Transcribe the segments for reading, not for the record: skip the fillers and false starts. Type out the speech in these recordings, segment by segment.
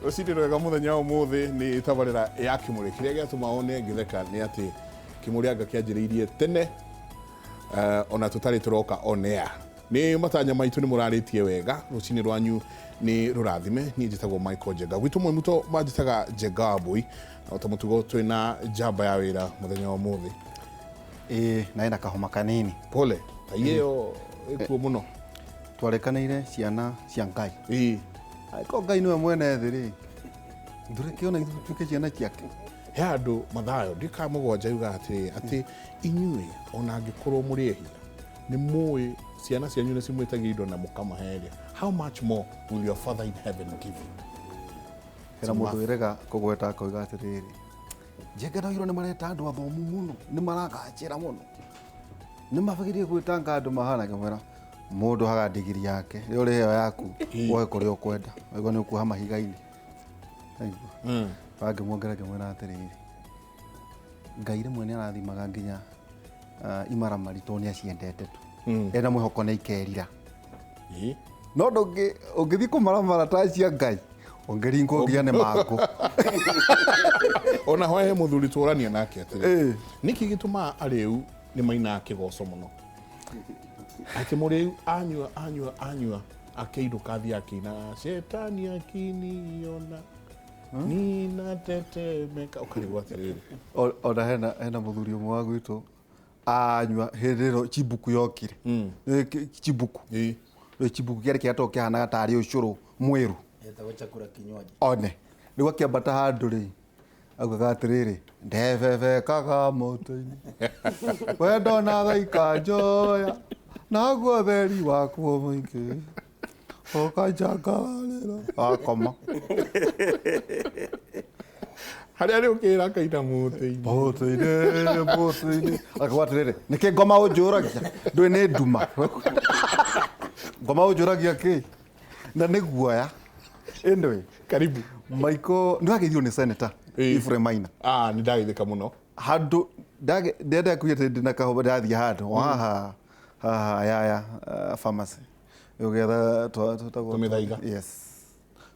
Rũcinĩ rwega mũthenya wa ũmũthĩ nĩ tabarĩra ya Kĩmũrĩ. Kĩrĩa gĩatũma one ngĩtheka nĩ atĩ Kĩmũrĩ anga kĩanjĩrĩirie tene ona tũtarĩ tũroka on air. Nĩ matanya maitũ nĩ mũrarĩtie wega, rũcinĩ rwanyu nĩ rũrathime. Niĩ njĩtagwo Michael Njenga. Gwitũ Mwĩmuto manjĩtaga Njenga wa Mbũi. Na ota mũtugo twĩna njamba ya wĩra mũthenya wa ũmũthĩ. Ĩĩ, na ĩna kahoma kanini. Pole, tai ĩyo ĩkuo mũno. Twarekanĩire ciana cia Ngai. Ĩĩ. Angĩkorwo Ngai nĩwe mwene thĩ rĩ, ndũreke ona ithuĩ tũtuĩke ciana ciake. He handũ Mathayo ndiũĩ kana 7 yugaga atĩrĩrĩ, atĩ inyuĩ ona angĩkorwo mũrĩ ehia nĩ mũĩ ciana cianyu nĩ cimwĩtagia indo na mũkamahe rĩ, how much more will your father in heaven give you? Hena mũndũ wĩrega kũgweta akoiga atĩrĩrĩ, Njenga na Wairũ nĩ mareta andũ athomu mũno, nĩ maragacĩra mũno, nĩ mabagĩrĩire gwĩtanga andũ mahana. Ngĩmwĩra mũndũ haga ndigiri yake, rĩo ũrĩheo yaku woe kũrĩa ũkwenda, waigua nĩ ũkuoha mahiga-inĩ. Aigua. Wangĩmuongera ngĩmwĩra atĩrĩrĩ, Ngai rĩmwe nĩ arathimaga nginya imaramari tondũ nĩ aciendete tu, ena mwĩhoko nĩ ikerira. No ndũngĩ ũngĩthiĩ kũmaramara ta cia Ngai ũngĩringwo nginya nĩ mangũ. Ona ho he mũthuri tũrania nake atĩrĩ, nĩkĩ gĩtũmaga arĩu nĩ mainaga kĩgoco mũno, atĩ mũrĩu anyua anyua anyua akĩinũka athiĩ akĩinaga shetani akiniona ninatetemeka, ũkarigwo atĩrĩrĩ. Ona hena mũthuri ũmwe wa gwitũ anyua hĩndĩ ĩro chimbuku yokire. Chimbuku. Rĩu chimbuku kĩarĩ kĩrĩa to kĩahanaga tarĩ ũcũrũ mwĩru. Etagwo chakula kinywaji. One. Rĩu akĩambata handũ rĩ, augaga atĩrĩrĩ, ndebebekaga mũtĩ-inĩ, wendo na gaikanjoya, naguo theri wakuo mũingĩ ũkanjangararĩra. Akoma. Harĩa rĩ ũkĩra akaina mũtĩ-inĩ. Mũtĩ-inĩ, mũtĩ-inĩ. Akauga atĩrĩrĩ, nĩkĩ ngoma ũnjũragia? Ndũĩ nĩ nduma. Ngoma ũnjũragia kĩ? Na nĩ guoya. Anyway, Karibu. Michael, nĩ wageithio nĩ Senator Ephraim Maina. Ah, nĩ ndageithĩka mũno. Handũ ndenda kuga atĩ ndĩna kahũa ndathiĩ handũ haha haha yaya pharmacy ũgetha twĩtagwo Tũmĩthaiga. Yes,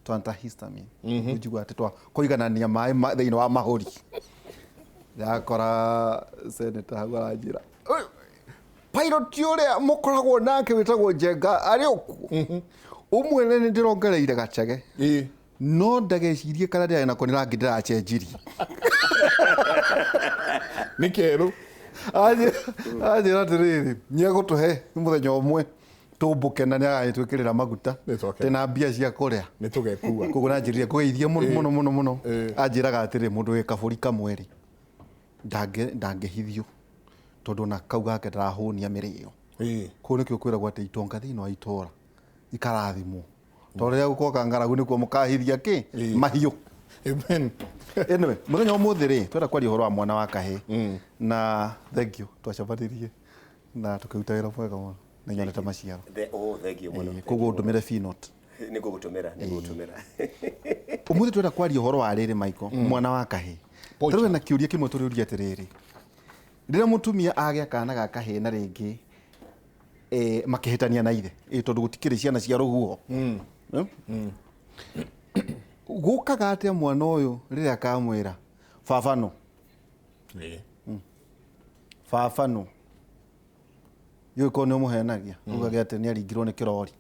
twa antihistamine. Njigua atĩ twa kũiganania maĩ thĩinĩ wa mahũri. Ndakora senator hau aranjĩra, "Ũyũ, pilot ũrĩa mũkoragwo nake wĩtagwo Njenga arĩ o kuo?" Ũmwĩre nĩ ndĩrongereire gacege. No ndagecirie kana ndĩrarĩ nako nĩ rangi ndĩracenjirie. Nĩ kerũ. Anjĩra atĩrĩrĩ, nĩ egũtũhe mũthenya ũmwe tũmbũke na nĩ agagĩtwĩkĩrĩra maguta. Nĩ twakena. Ndĩna mbia cia kũrĩa. Nĩ tũgekua. Koguo nanjĩrire kũgeithia mũno mũno mũno mũno. Anjĩraga atĩrĩ, mũndũ wĩ kabũri kamwe rĩ, ndangĩhithio tondũ ona kau gake ndarahũnia mĩrĩo. Kũu nĩkĩo kwĩragwo atĩ itonga thĩinĩ wa itũra ikarathimwo. Tondũ rĩrĩa gũkoka ng'aragu nĩkuo mũkahithia kĩ? Mahiũ. Amen. Anyway, mũthenya ũmũthĩ rĩ, twenda kwaria ũhoro wa mwana wa kahĩĩ. Na thank you, twacemanirie na tũkĩruta wĩra mwega mũno. Nĩ nyonete maciaro. Oh, thank you mũno. Koguo ndũmĩre fee note. Nĩ ngũgũtũmĩra, nĩ ngũgũtũmĩra. Ũmũthĩ twenda kwaria ũhoro wa rĩrĩ Michael, mwana wa kahĩĩ. Boy Tũrĩ na kĩũria kĩmwe tũrĩũria atĩrĩrĩ, rĩrĩa mũtumia agĩa kana ga kahĩĩ na rĩngĩ makĩhĩtania na ithe, tondũ gũtikĩrĩ ciana cia rũhuho. Gũkaga atĩa mwana ũyũ rĩrĩa akamwĩra baba no? Baba no. Yũĩ korwo nĩ ũmũhenagia, ugage atĩ nĩ aringirwo nĩ kĩrori.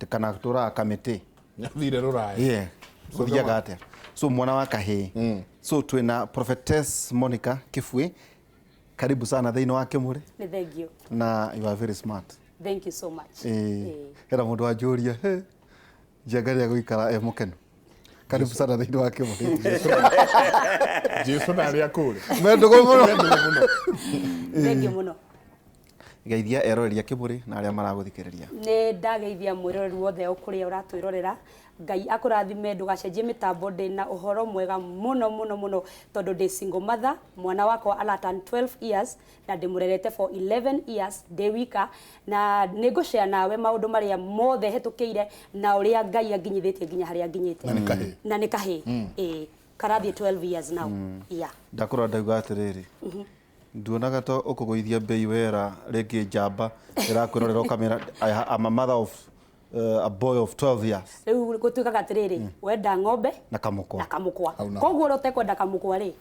Kana tũraga kamĩtĩ. Nĩathire rũraya. Yeah. Gũthiaga atĩa? So mwana wa kahĩĩ. So twĩna Prophetess Monica Kĩbuĩ. Karibu sana thĩinĩ wa Kĩmũrĩ. Nĩ thank you. Na you are very smart. Thank you so much. Hena mũndũ wanjũria, he, Njenga nĩ egũikara e mũkenu. Karibu sana thĩinĩ wa Kĩmũrĩ. Jesu na arĩa kũrĩ. Mendũgũ mũno. Mendũgũ mũno. Thank you mũno. Geithia eroreri a Kĩmũrĩ na arĩa maragũthikĩrĩria. Nĩ ndageithia mwĩroreri wothe o kũrĩa ũratwĩrorera. Ngai akũrathime, ndũgacenjie mĩtambo, ndĩna ũhoro mwega mũno mũno mũno tondũ ndĩ single mother, mwana wakwa ara turn 12 years na ndĩmũrerete for 11 years ndĩ wika, na nĩ ngũ share nawe maũndũ marĩa mothe hetũkĩire na ũrĩa Ngai anginyithĩtie nginya harĩa nginyĩte. Na nĩ kahĩĩ. Na nĩ kahĩĩ. Ĩĩ, karathiĩ 12 years now. Yeah. Ndakũrora ndauga atĩrĩrĩ, nduonaga ta ũkũgũithia mbei wera rĩngĩ njamba ĩrakwĩrorera ũkamĩra I'm a mother of A boy of 12 years. Rĩu gũtuĩkaga atĩrĩrĩ, wenda ng'ombe na kamũkwa. Na kamũkwa. Hau naho. Koguo ũrĩa ũtekwenda kamũkwa rĩ,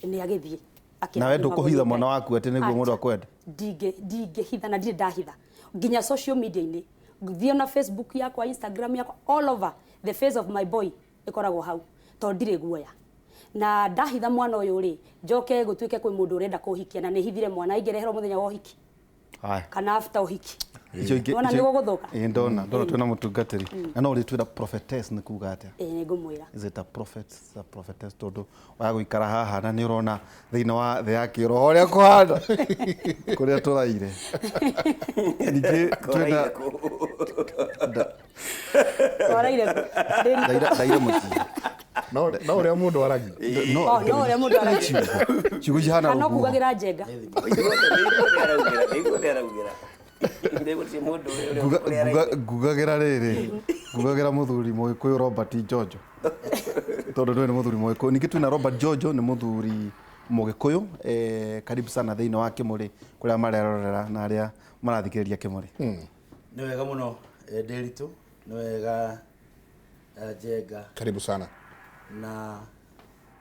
nĩ agĩthiĩ. Nawe ndũkũhitha mwana waku atĩ nĩguo mũndũ akwende? Ndingĩhitha na ndirĩ ndahitha nginya social media-inĩ. Thiĩ na Facebook yakwa, Instagram yakwa, all over the face of my boy ĩkoragwo hau, tondũ ndirĩ guoya. Na ndahitha mwana ũyũ rĩ, njoke gũtuĩke kwĩ mũndũ ũrenda kũhikia na nĩ hithire mwana, ingĩreherwo mũthenya wa ũhiki Haya. kana after ũhiki. Icio ingĩ- Wona icio- nĩ gũgũthũka? Ĩĩ, ndona twĩna mũtungatĩri na no ũrĩtwĩra prophetess nĩ kuga atĩa? Ĩĩ, nĩ ngũmwĩra. Is it a prophet? Is a prophetess? Tondũ waya gũikara haha na nĩ ũrona thĩinĩ wa thĩ ya kĩroho ũrĩa kũhana kũrĩa tũraire. Ningĩ twĩna Twaraire kũ? Ndaire mũciĩ. No no ũrĩa mũndũ aragia. No. Oh, no ũrĩa mũndũ aragia. Ciugo cihana Kana rũhuho. ũkugagĩra njenga. Ngugagĩra rĩrĩ, ngugagĩra mũthuri Mũgĩkũyũ Robert Njonjo, tondũ nĩwe nĩ mũthuri Mũgĩkũyũ. Ningĩ twĩna Robert Njonjo, nĩ mũthuri Mũgĩkũyũ. Karibu sana thĩinĩ wa Kĩmũrĩ kũrĩa marerorera na arĩa marathikĩrĩria Kĩmũrĩ. Nĩ wega mũno, Ndĩritũ, nĩ wega, Njenga. Karibu sana. Na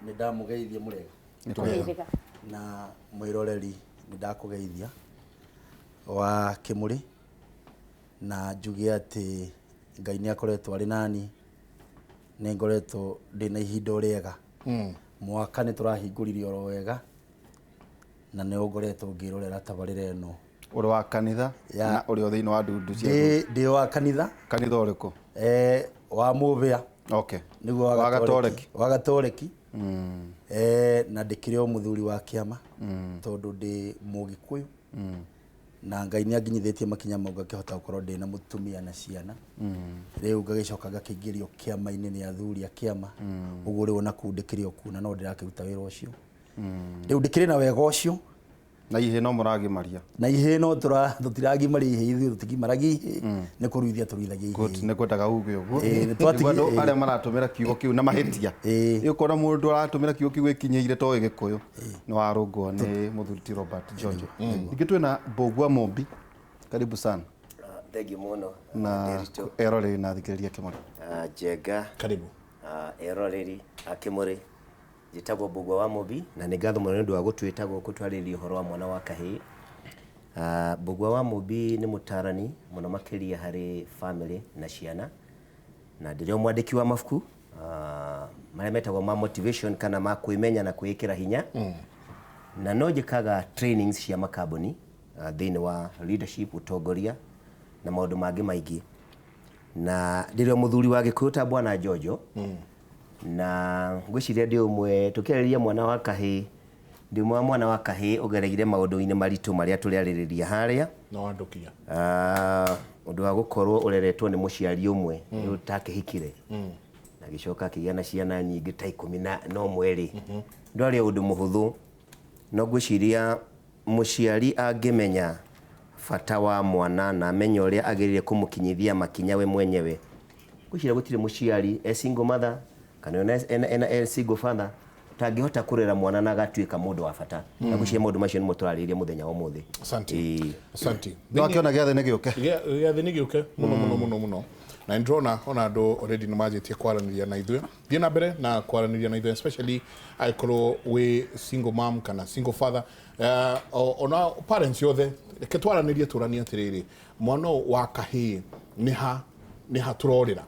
nĩ ndamũgeithia mũrega. Tũgeithĩka. Na mwĩroreri nĩ ndakũgeithia wa Kĩmũrĩ, na njuge atĩ Ngai nĩ akoretwo arĩ nani, nĩ ngoretwo ndĩna ihinda o rĩega. Mwaka nĩ tũrahingũrire oro wega, na nĩ ngoretwo ngĩrorera tabarĩra ĩno. Ũrĩ wa kanitha Ya. na ũrĩ o thĩinĩ wa ndundu cia Ndĩ wa kanitha. Kanitha ũrĩkũ? Wa Mũbĩa. Okay. Nĩguo Wa wa Gatoreki. Gatoreki. Wa Gatoreki. Na ndĩkĩrĩ o mũthuri wa kĩama, tondũ ndĩ Mũgĩkũyũ. Na Ngai nĩ anginyithĩtie makinya mau ngakĩhota gũkorwo ndĩ na mũtumia na ciana. Rĩu ngagĩcoka ngakĩingĩrio kĩama-inĩ nĩ athuri a kĩama. Ũguo rĩu ona kũu ndĩkĩrĩ o kuo na no ndĩrakĩruta wĩra ũcio. Rĩu ndĩkĩrĩ na wega ũcio. Na ihĩ no mũragimaria. Na ihĩ no tũtiragimaria ihĩ, ithuĩ tũtigimaragia ihĩ, nĩ kũruithia tũruithagia ihĩ. Good, nĩ kwendaga uge ũguo. Ĩĩ, nĩ twatigi- Nĩguo andũ ĩĩ. arĩa maratũmĩra kiugo kĩu na mahĩtia. Ĩĩ. Ĩ, ũkona mũndũ aratũmĩra kiugo kĩu gĩkinyĩire to Gĩkũyũ, nĩ warũngwo nĩ mũthuri ti Robert Njonjo. Ningĩ twĩna Mbũgua Mũmbi, karibu sana. Thengiũ mũno. Na Ndĩritũ. eroreri na athikĩrĩria Kĩmũrĩ. Njenga. Karibu. Eroreri a Kĩmũrĩ, njĩtagwo Mbũgua wa Mũmbi na nĩ ngatho mũno nĩ ũndũ wa gũtwĩta gũkũ twarĩrĩrie ũhoro wa mwana wa kahĩĩ. Mbũgua wa Mũmbi nĩ mũtarani mũno makĩria harĩ family na ciana, na ndĩrĩ o mwandĩki wa mabuku marĩa metagwo ma motivation kana ma kwĩmenya na kwĩĩkĩra hinya. Na no njĩkaga trainings cia makambuni thĩinĩ wa leadership, ũtongoria na maũndũ mangĩ maingĩ. Na ndĩrĩ o mũthuri wa Gĩkũyũ ta Bwana Njonjo. Na ngwĩciria ndĩ ũmwe tũkĩarĩria mwana wa kahĩĩ, ndĩ ũmwe wa mwana wa kahĩĩ ũgereire maũndũ-inĩ maritũ marĩa tũrĩarĩrĩria harĩa. No andũkia. Ũndũ wa gũkorwo ũreretwo nĩ mũciari ũmwe, nĩ ũtakĩhikire. Na gĩcoka akĩgĩa na ciana nyingĩ ta ikũmi na ũmwe rĩ. Ndwarĩ ũndũ mũhũthũ. No ngwĩciria mũciari angĩmenya bata wa mwana na amenye ũrĩa agĩrĩire kũmũkinyithia makinya we mwenyewe. Ngwĩciria gũtirĩ mũciari e single mother kana ena e single father ũtangĩhota kũrera mwana na agatuĩka mũndũ wa bata. Na ngwĩciria maũndũ macio nĩmo tũrarĩrĩria mũthenya wa ũmũthĩ. Asante. Ĩĩ. Asante. No akĩona gĩathĩ nĩ gĩũke. Gĩathĩ nĩ gĩũke mũno mũno mũno mũno. Na nĩndĩrona ona andũ already nĩ manjĩtie kwaranĩria na ithuĩ. Thiĩ na mbere na kwaranĩria na ithuĩ, especially angĩkorwo wĩ single mom kana single father. Ona parents yothe, reke twaranĩrie tũranie atĩrĩrĩ, mwana ũyũ wa kahĩĩ nĩ ha tũrorĩra.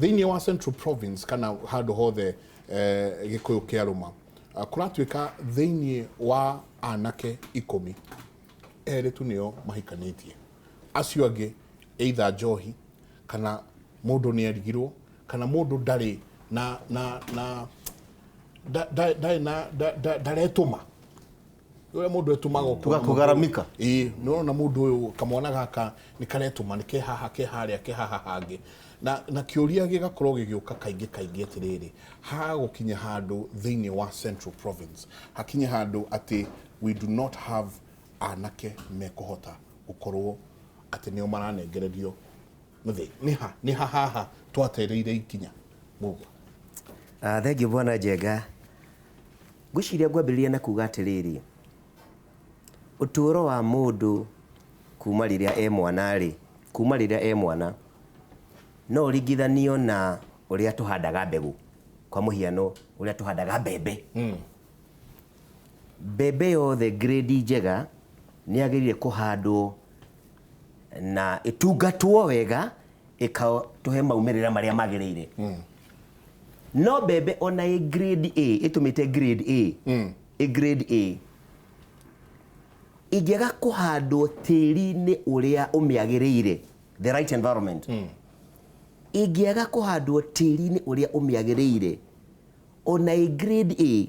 Thĩinĩ wa Central Province kana handũ hothe, Gĩkũyũ kĩarũma, kũratuĩka thĩinĩ wa anake 10, erĩ tu nĩo mahikanĩtie. Acio angĩ either njohi kana mũndũ nĩ arigirwo kana mũndũ ndarĩ na, na, na, nda, nda, ndarĩ na, nda, nda, ndaretũma. Ũrĩa mũndũ etũmaga ũkona Tuga mũndũ kũgaramika. Ĩĩ, nĩ ũrona mũndũ ũyũ kamwana gaka nĩ karetũma, nĩ ke haha, ke harĩa, ke haha hangĩ. Na kĩũria gĩgakorwo gĩgĩũka kaingĩ kaingĩ atĩrĩrĩ, ha gũkinya handũ thĩinĩ wa Central Province, hakinye handũ atĩ we do not have anake mekũhota gũkorwo atĩ nĩo maranengererio mũthĩ. Nĩ ha haha twatereire ikinya mũguo? Thengiũ Bwana Njenga. Ngwĩciria ngwambĩrĩria na kuga atĩrĩrĩ, ũtũũro wa mũndũ kuma rĩrĩa e mwana rĩ, kuma rĩrĩa e mwana No ũringithanio na ũrĩa tũhandaga mbegũ, kwa mũhiano ũrĩa tũhandaga mbembe. Mbembe yothe grade njega nĩ yagĩrĩire kũhandwo na ĩtungatwo wega ĩkatũhe maumĩrĩra marĩa magĩrĩire. No mbembe ona ĩ grade A, ĩtũmĩte grade A, ĩ grade A, ingĩaga kũhandwo tĩri-inĩ ũrĩa ũmĩagĩrĩire, the right environment, ingĩaga kũhandwo tĩri-inĩ ũrĩa ũmĩagĩrĩire, ona ĩ grade A,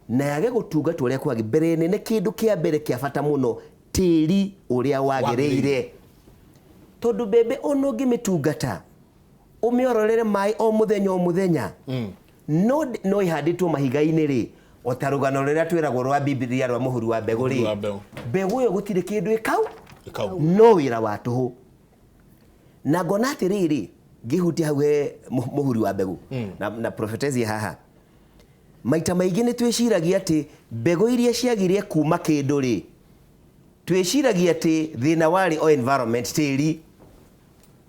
na yage gũtungatwo ũrĩa kwagĩ, mbere nene kĩndũ kĩa mbere kĩa bata mũno, tĩri ũrĩa wagĩrĩire. Tondũ mbembe ona ũngĩmĩtungata, ũmĩororere maĩ o mũthenya o mũthenya, no no ĩhandĩtwo mahiga-inĩ rĩ, o ta rũgano rũrĩa twĩragwo rwa Bibilia rwa mũhuri wa mbegũ rĩ, Mũhuri wa mbegũ. mbegũ ĩyo gũtirĩ kĩndũ ĩkau, Ĩkau. no wĩra wa tũhũ. Na ngona atĩrĩrĩ, ngĩhutia hau he mũhuri wa mbegũ na prophetess haha, maita maingĩ nĩ twĩciragia atĩ mbegũ iria ciagire kuma kĩndũ rĩ, twĩciragia atĩ thĩna warĩ o environment, tĩri.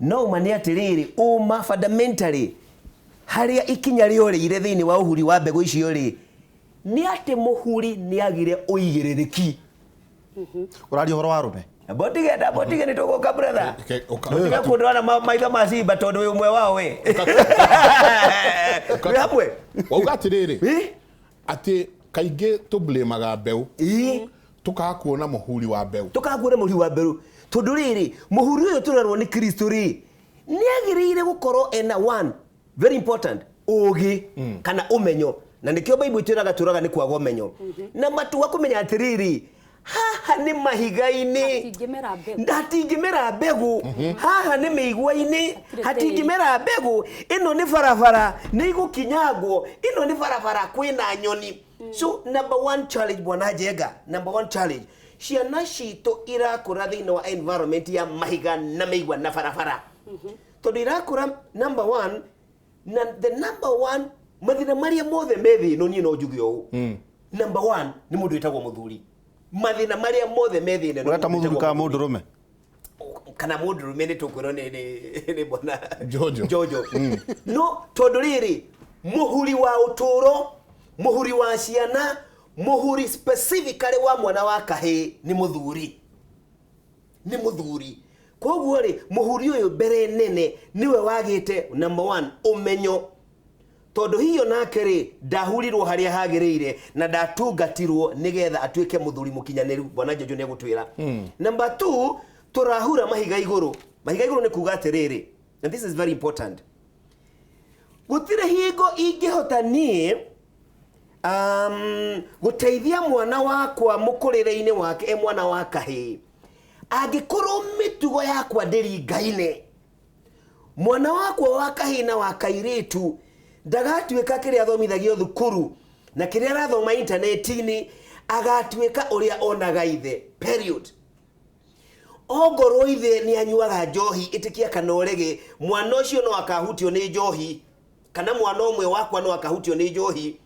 No ũma nĩ atĩrĩrĩ, ũma fundamentally harĩa ikinya rĩorĩire thĩinĩ wa ũhuri wa mbegũ icio rĩ, nĩ atĩ mũhuri nĩ agire ũigĩrĩrĩki. Ũraria ũhoro wa arũme? Botige nda botige nĩ tũgũka brother. Ũka- Tiga kũndwara maitho ma simba tondũ wĩ ũmwe wao we. Wĩ hamwe? Wauga atĩrĩrĩ, Ĩ? atĩ kaingĩ tũblĩmaga mbeũ, Ĩ? tũkaga kuona mũhuri wa mbeũ. Tũkaga kuona mũhuri wa mbeũ tondũ rĩrĩ, mũhuri ũyũ tũrerwo nĩ Kristo rĩ, nĩ agĩrĩire gũkorwo ena one very important ũgĩ kana ũmenyo, na nĩkĩo Bible ĩtwĩraga tũraga nĩ kwaga ũmenyo na matua kũmenya atĩrĩrĩ, haha nĩ mahiga-inĩ, Hatingĩmera mbegũ. Hatingĩmera mbegũ, haha nĩ mĩigua-inĩ, Hatirĩ hatingĩmera mbegũ, ĩno nĩ barabara nĩ igũkinyangwo, ĩno nĩ barabara kwĩna nyoni. So number one challenge, bwana Njenga, number one challenge, ciana citũ irakũra thĩinĩ wa environment ya mahiga na mĩigua na barabara, tondũ irakũra number one, na the number one mathĩna marĩa mothe me thĩ ĩno, niĩ no njuge ũũ, number one nĩ mũndũ wĩtagwo mũthuri. Mathĩna marĩa mothe me thĩ ĩno nĩ Ũreta mũndũ mũthuri wĩtagwo kana mũndũrũme? Kana mũndũrũme nĩ tũkwĩrwo nĩ bwana Jojo. Jojo. No tondũ rĩrĩ, mũhuri wa ũtũũro, mũhuri wa ciana, mũhuri specifically wa mwana wa kahĩĩ nĩ mũthuri, nĩ mũthuri. Koguo rĩ, mũhuri ũyũ mbere nene nĩwe wagĩte number one ũmenyo, tondũ hiyo nake rĩ, ndahurirwo harĩa hagĩrĩire na ndatungatirwo nĩgetha atuĩke mũthuri mũkinyanĩru. Bwana Jojo nĩ egũtwĩra. Number two, tũrahura mahiga igũrũ. Mahiga igũrũ nĩ kuga atĩrĩrĩ, and this is very important, gũtirĩ hingo ingĩhota niĩ gũteithia mwana wakwa mũkũrĩre-inĩ wake e mwana wa kahĩĩ angĩkorwo mĩtugo yakwa ndĩringaine. Mwana wakwa wa kahĩĩ na wa kairĩtu ndagatuĩka kĩrĩa athomithagio thukuru na kĩrĩa arathoma intaneti-inĩ, agatuĩka ũrĩa onaga ithe, period. Ongorwo ithe nĩ anyuaga njohi, ĩtĩkia kana ũrege, mwana ũcio no akahutio nĩ njohi, kana mwana ũmwe wakwa no akahutio nĩ njohi.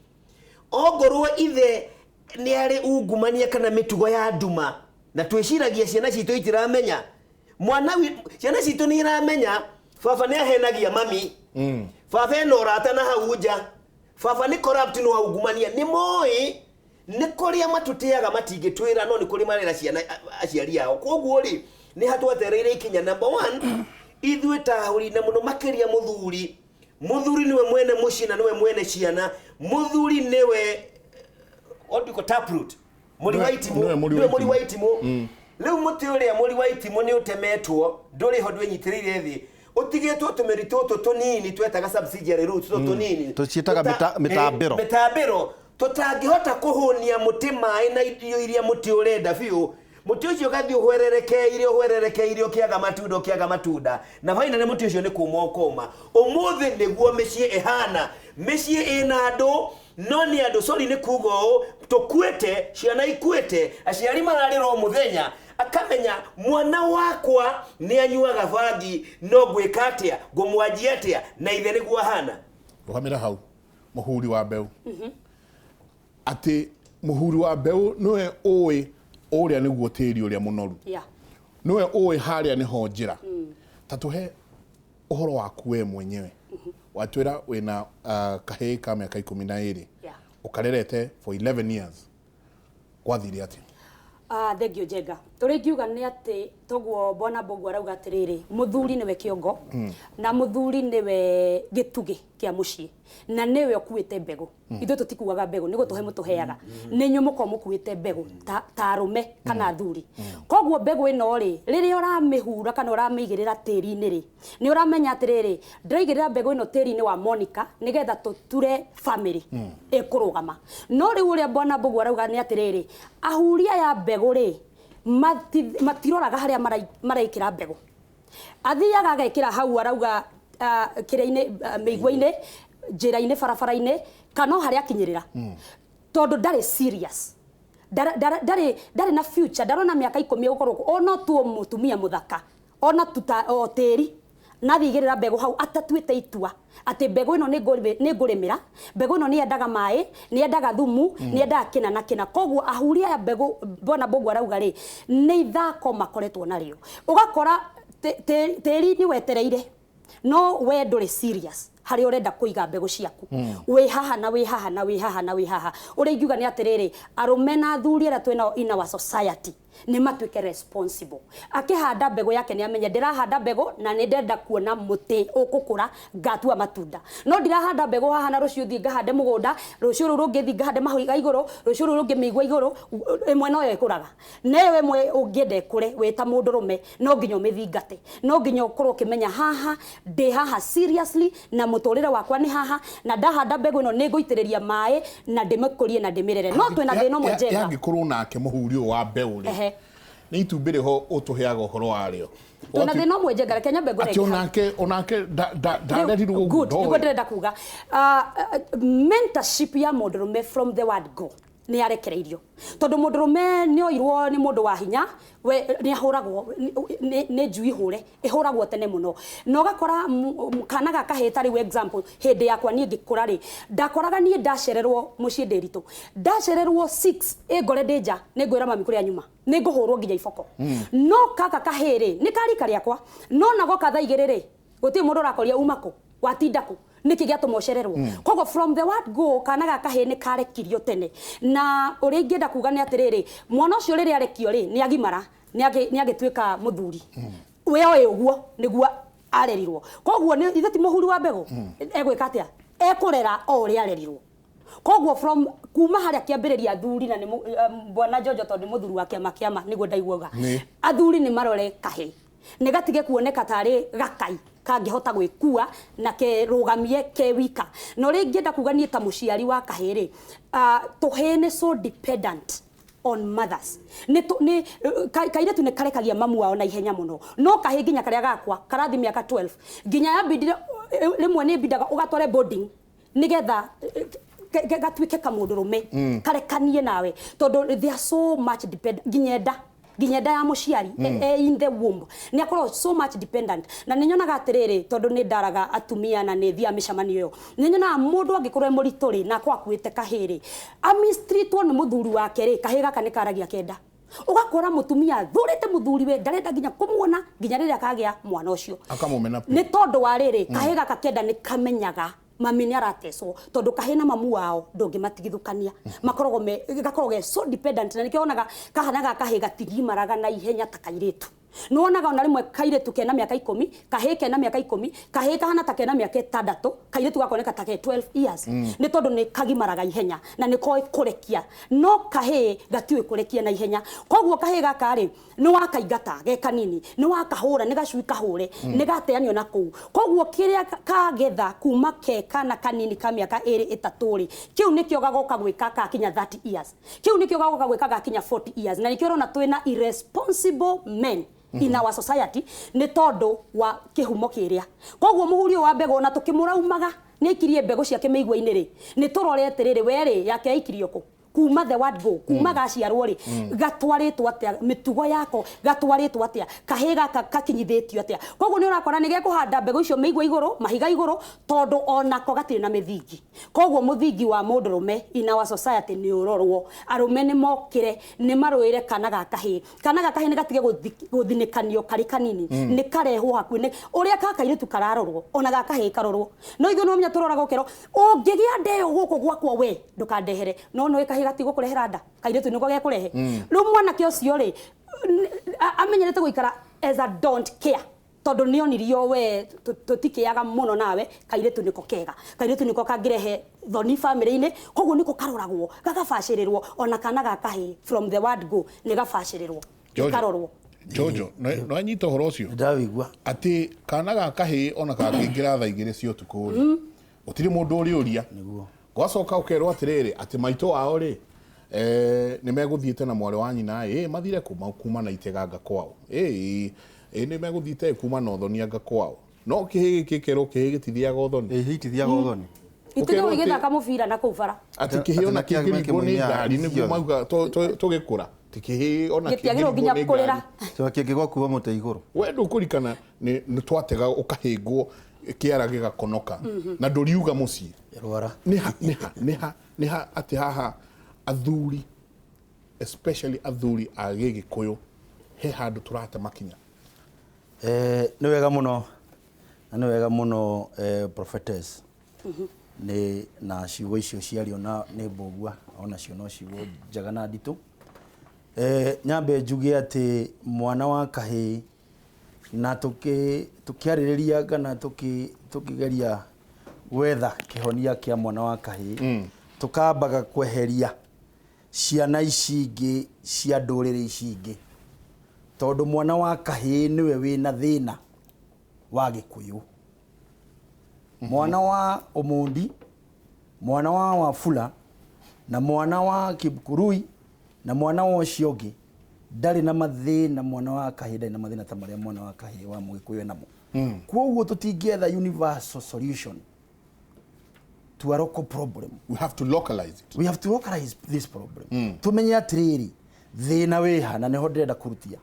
Ongorwo ithe nĩ arĩ ungumania kana mĩtugo ya nduma, na twĩciragia ciana citũ itiramenya, mwana ciana citũ nĩ iramenya baba nĩ ahenagia mami, baba ena ũrata na hau nja, baba nĩ corrupt, no aungumania. Nĩ moĩ nĩ kũrĩa matũtĩaga matingĩtwĩra, no nĩ kũrĩ marera ciana aciari ao. Koguo rĩ, nĩ hatwatereire ikinya number one, ithuĩ tahũri na mũno makĩria mũthuri. Mũthuri nĩwe mwene mũciĩ na nĩwe mwene ciana. Mũthuri nĩwe, what do you call taproot, mũri wa itimũ. Nĩwe mũri wa Nĩwe mũri wa itimũ. Rĩu mũtĩ ũrĩa mũri wa itimũ nĩ ũtemetwo, ndũrĩ ho, ndwĩnyitĩrĩire thĩ, ũtigĩtwo tũmĩri tũtũ tũnini twetaga subsidiary roots, tũtũ tũnini. Tũciĩtaga mĩtambĩro. Mĩtambĩro tũtangĩhota kũhũnia mũtĩ maĩ na irio iria mũtĩ ũrenda biũ. Mũtĩ ũcio ũgathiĩ ũhwererekeire, ũhwererekeire, ũkĩaga matunda, ũkĩaga matunda, na finally mũtĩ ũcio nĩ kũma ũkoma. Ũmũthĩ nĩguo mĩciĩ ĩhana. Mĩciĩ ĩna andũ, no nĩ andũ, sorry nĩ kuga ũũ, tũkuĩte, ciana ikuĩte, aciari mararĩra o mũthenya, akamenya mwana wakwa nĩ anyuaga bangi, no ngwĩka atĩa, ngũmwanjia atĩa, na ithe nĩguo ahana. Rũgamĩra hau, mũhuri wa mbeũ, atĩ mũhuri wa mbeũ nĩwe ũĩ ũrĩa nĩguo tĩri ũrĩa mũnoru, nĩwe ũĩ harĩa nĩho njĩra. Ta tũhe Ũhoro waku we mwenyewe, watwĩra wĩna kahĩĩ ka mĩaka 12. Ũkarerete for 11 years, gwathire atĩa? Ah, thengio Njenga. Ũrĩa ingiuga nĩ atĩ toguo bwana Mbũgua arauga atĩrĩrĩ, mũthuri nĩwe kĩongo na mũthuri nĩwe gĩtugĩ kĩa mũciĩ na nĩwe ũkuĩte mbegũ. Ithuĩ tũtikuaga mbegũ, nĩ gũtũhe mũtũheaga, nĩ inyuĩ mũkoragwo mũkuĩte mbegũ ta arũme kana athuri. Koguo mbegũ ĩno rĩ, rĩrĩa ũramĩhura kana ũramĩigĩrĩra tĩri-inĩ rĩ, nĩ ũramenya atĩrĩrĩ, ndĩraigĩrĩra mbegũ ĩno tĩri-inĩ wa Monica nĩgetha tũture family ĩkũrũgama. No rĩu ũrĩa bwana Mbũgua arauga nĩ atĩrĩrĩ, ahuri aya mbegũ rĩ, matiroraga harĩa maraikĩra mbegũ. Athiaga agekĩra hau arauga kĩrĩa-inĩ, mĩigua-inĩ, njĩra-inĩ, barabara-inĩ, kana o harĩa akinyĩrĩra, tondũ ndarĩ serious. Ndarĩ na future, ndarona mĩaka 10 gũkorwo kuo. Ona tu mũtumia mũthaka, ona tuta o tĩri na thigĩrĩra mbegũ hau atatuĩte itua atĩ mbegũ ĩno nĩ ngũrĩmĩra, mbegũ ĩno nĩ yendaga maĩ, nĩ yendaga thumu, nĩ yendaga kĩna na kĩna. Koguo ahuri aya mbegũ bwana Mbũgua arauga rĩ, nĩ ithako makoretwo narĩo. Ũgakora tĩri nĩ wetereire, no we ndũrĩ serious harĩa ũrenda kũiga mbegũ ciaku. Wĩ haha na wĩ haha na wĩ haha na wĩ haha. Ũrĩa ingiuga nĩ atĩrĩrĩ, arũme na athuri arĩa twĩnao in our society nĩ matuĩke responsible. Akĩhanda mbegũ yake nĩ amenye ndĩrahanda mbegũ na nĩ ndĩrenda kuona mũtĩ ũgũkũra ngatua matunda. No ndirahanda mbegũ haha na rũciũ thiĩ ngahande mũgũnda, rũciũ rũu rũngĩ thiĩ ngahande mahiga igũrũ, rũciũ rũu rũngĩ mĩigua igũrũ, ĩmwe noyo ĩkũraga. Na ĩyo ĩmwe ũngĩenda ĩkũre wĩ ta mũndũrũme, no nginya ũmĩthingate, no nginya ũkorwo ũkĩmenya haha ndĩ haha seriously na mũtũrĩre wakwa nĩ haha, na ndahanda mbegũ ĩno nĩ ngũitĩrĩria maĩ na ndĩmĩkũrie na ndĩmĩrere. No twĩna thĩna ũmwe Njenga. Yangĩkorwo nake mũhuri ũyũ wa mbeũ rĩ, nĩ itumbĩ rĩho ũtũheaga ũhoro warĩo. Twĩna thĩna ũmwe Njenga, reke nyambe ngore atĩ onake ndarerirwo ũguo, Good, ndoĩ. Nĩguo ndĩrenda kuga. Mentorship ya mũndũrũme from the word go nĩ yarekereirio, tondũ mũndũrũme nĩ oirwo nĩ mũndũ wa hinya, we nĩ ahũragwo nĩ njui hũre, ĩhũragwo tene mũno. Na ũgakora kana gaka kahĩĩ, ta rĩu example, hĩndĩ yakwa niĩ ngĩkũra rĩ, ndakoraga niĩ ndacererwo mũciĩ ndĩ ritũ, ndacererwo 6 ĩngore ndĩ nja, nĩ ngwĩra mami kũrĩa nyuma, nĩ ngũhũrwo nginya iboko. No kaka kahĩĩ rĩ, nĩ karika rĩakwa, no nagoka thaa 2 rĩ, gũtirĩ mũndũ ũrakoria uma kũ, watinda kũ, nĩkĩ gĩatũma ũcererwo. Koguo from the word go kana gaka kahĩĩ nĩ karekirio tene. Na ũrĩa ingĩenda kuga nĩ atĩrĩrĩ, mwana ũcio rĩrĩa arekio rĩ, nĩ agimara, nĩ agĩtuĩka mũthuri. We oĩ ũguo nĩguo arerirwo. Koguo nĩ ithe ti mũhuri wa mbegũ, egwĩka atĩa? Ekũrera o ũrĩa arerirwo. Koguo from kuma harĩa kĩambĩrĩria athuri na nĩ bwana Jojo tondũ nĩ mũthuri wa kĩama kĩama nĩguo ndaiguaga. Athuri nĩ marore kahĩĩ, nĩ gatige kuoneka tarĩ gakai kangĩhota gwĩkua na kerũgamie ke wika. Na ũrĩa ingĩenda kuga niĩ ta mũciari wa kahĩĩ rĩ, tũhĩĩ nĩ so dependent on mothers. Nĩ kairĩtu nĩ karekagia mamu wao na ihenya mũno, no kahĩĩ nginya karĩa gakwa karathi mĩaka 12 nginya yambindire, rĩmwe nĩ mbindaga ũgatware boarding nĩgetha gatuĩke kamũndũrũme karekanie nawe, tondũ they are so much dependent nginya nda ya mũciari in the womb nĩ akoragwo so much dependent. Na nĩ nyonaga atĩrĩrĩ, tondũ nĩ ndaraga atumia na nĩ thiaga mĩcemanio ĩyo, nĩ nyonaga mũndũ angĩkorwo e mũritũ rĩ, na akorwo akuĩte kahĩĩ rĩ, amistritwo nĩ mũthuri wake rĩ, kahĩĩ gaka nĩ karagia kenda. Ũgakora mũtumia athurĩte mũthuri we, ndarenda nginya kũmuona nginya rĩrĩa akagĩa mwana ũcio. Akamũmena biũ. Nĩ tondũ wa rĩrĩ, kahĩĩ gaka kenda nĩ kamenyaga mami nĩ aratecwo, tondũ kahĩĩ na mamu wao ndũngĩmatigithũkania, makoragwo me gakoragwo ge so dependent. Na nĩkĩo wonaga kahana gaka kahĩĩ gatigimaraga na ihenya ta kairĩtu. Nĩ wonaga ona rĩmwe kairĩtu kena mĩaka 10, kahĩĩ kena mĩaka 10, kahĩĩ kahana ta kena mĩaka 6, kairĩtu gakoneka ta ke 12 years. Nĩ tondũ nĩ kagimaraga ihenya na nĩ koĩ kũrekia, no kahĩĩ gatiũĩ kũrekia na ihenya. Koguo kahĩĩ gaka rĩ, nĩ wakaingata ge kanini, nĩ wakahũra, nĩ gacui kahũre, nĩ gateanio na kũu. Koguo kĩrĩa kagetha kuma ke kana kanini ka mĩaka 2 3 rĩ, kĩu nĩkĩo gagoka gwĩka gakinya 30 years, kĩu nĩkĩo gagoka gwĩka gakinya 40 years. Na nĩkĩo ũrona twĩna irresponsible men in our society, nĩ tondũ wa kĩhumo kĩrĩa. Koguo mũhuri ũyũ wa mbegũ ona tũkĩmũraumaga nĩ aikirie mbegũ ciake mĩigua-inĩ rĩ, nĩ tũrore atĩrĩrĩ, we rĩ, yake aikirio kũ? Kuma the word go, kuma gaciarwo rĩ, gatwarĩtwo atĩa, mĩtugo yako gatwarĩtwo atĩa, kahĩ gaka kakinyithĩtio atĩa. Koguo nĩ ũrakora nĩ gekũhanda mbegũ icio mĩigua igũrũ, mahiga igũrũ, tondũ onako gatirĩ na mĩthingi. Koguo mũthingi wa mũndũrũme in our society nĩ ũrorwo. Arũme nĩ mokĩre, nĩ marũĩre kana ga kahĩ. Kana ga kahĩ nĩ gatige gũthinĩkanio karĩ kanini, nĩ karehwo hakuhĩ. Ũrĩa ka kairĩtu kararorwo, ona ga kahĩ karorwo. No ithuĩ no menya tũroraga ũkerwo, ũngĩgĩa nda ĩyo gũkũ gwakwa we, ndũkandehere. No nĩ kahĩ gatigũkũrehera nda, kairĩtu nĩko gekũrehe. Rĩu mwanake ũcio rĩ, amenyerete gũikara as a don't care, tondũ nĩ onirio we tũtikĩaga mũno nawe, kairĩtu nĩko kega, kairĩtu nĩko kangĩrehe thoni bamĩrĩ-inĩ, koguo nĩko karoragwo, gagabacĩrĩrwo, ona kana ga kahĩ from the word go nĩ gabacĩrĩrwo, nĩ karorwo. Jojo, no anyita ũhoro ũcio? Ndawĩigua. Atĩ kana ga kahĩ ona kangĩingĩra thaa 2 cia ũtukũ rĩ, gũtirĩ mũndũ ũrĩũria. Nĩguo. Gwacoka ũkerwo atĩrĩrĩ, atĩ maitũ wao rĩ, nĩ megũthiĩte na mwarĩ wa nyina, mathire kuma na iteganga kwao. Nĩ megũthiĩte kuma na ũthoni anga kwao. No kĩhĩ gĩkĩ kĩkerwo kĩhĩ gĩtithiaga ũthoni. Ĩhĩ itithiaga ũthoni. Itigwo igĩthaka mũbira na kũu bara. Atĩ kĩhĩ ona kĩngĩringwo nĩ ngari nĩguo mauga tũgĩkũra. Ti kĩhĩ ona Gĩtiagĩrĩirwo nginya kĩngĩringwo nĩ kũrĩra. ngari. Kĩo kĩngĩgwa kuma mũtĩ igũrũ. We ndũkũrikana nĩ twatega ũkahĩngwo kĩara gĩgakonoka na ndũriuga mũciĩ. Rwara. Nĩha atĩ haha athuri, especially athuri a Gĩgĩkũyũ, he handũ tũrate makinya. Nĩ wega mũno, na nĩ wega mũno, prophetess. Nĩ na ciugo icio ciario na nĩ Mbũgua, ona cio no ciugo njega na nditũ. Nyambe njuge atĩ mwana wa kahĩ na tũkĩarĩrĩria kana tũkĩgeria gwetha kĩhonia kĩa mwana wa kahĩ, tũkambaga kweheria ciana ici ingĩ cia ndũrĩrĩ ici ingĩ, tondũ mwana wa kahĩ nĩwe wĩna thĩna wa Gĩkũyũ. Mwana wa Omondi, mwana wa Wafula, na mwana wa Kipkurui, na mwana wa ũcio ũngĩ ndarĩ na mathĩna. Mwana wa kahĩ ndarĩ na mathĩna ta marĩa mwana wa kahĩ wa Mũgĩkũyũ enamo. Koguo tũtingĩetha universal solution to a local problem. We have to localize it. We have to localize this problem. Tumenye atĩrĩrĩ, thĩna wĩha, na nĩho ndĩrenda kũrutia.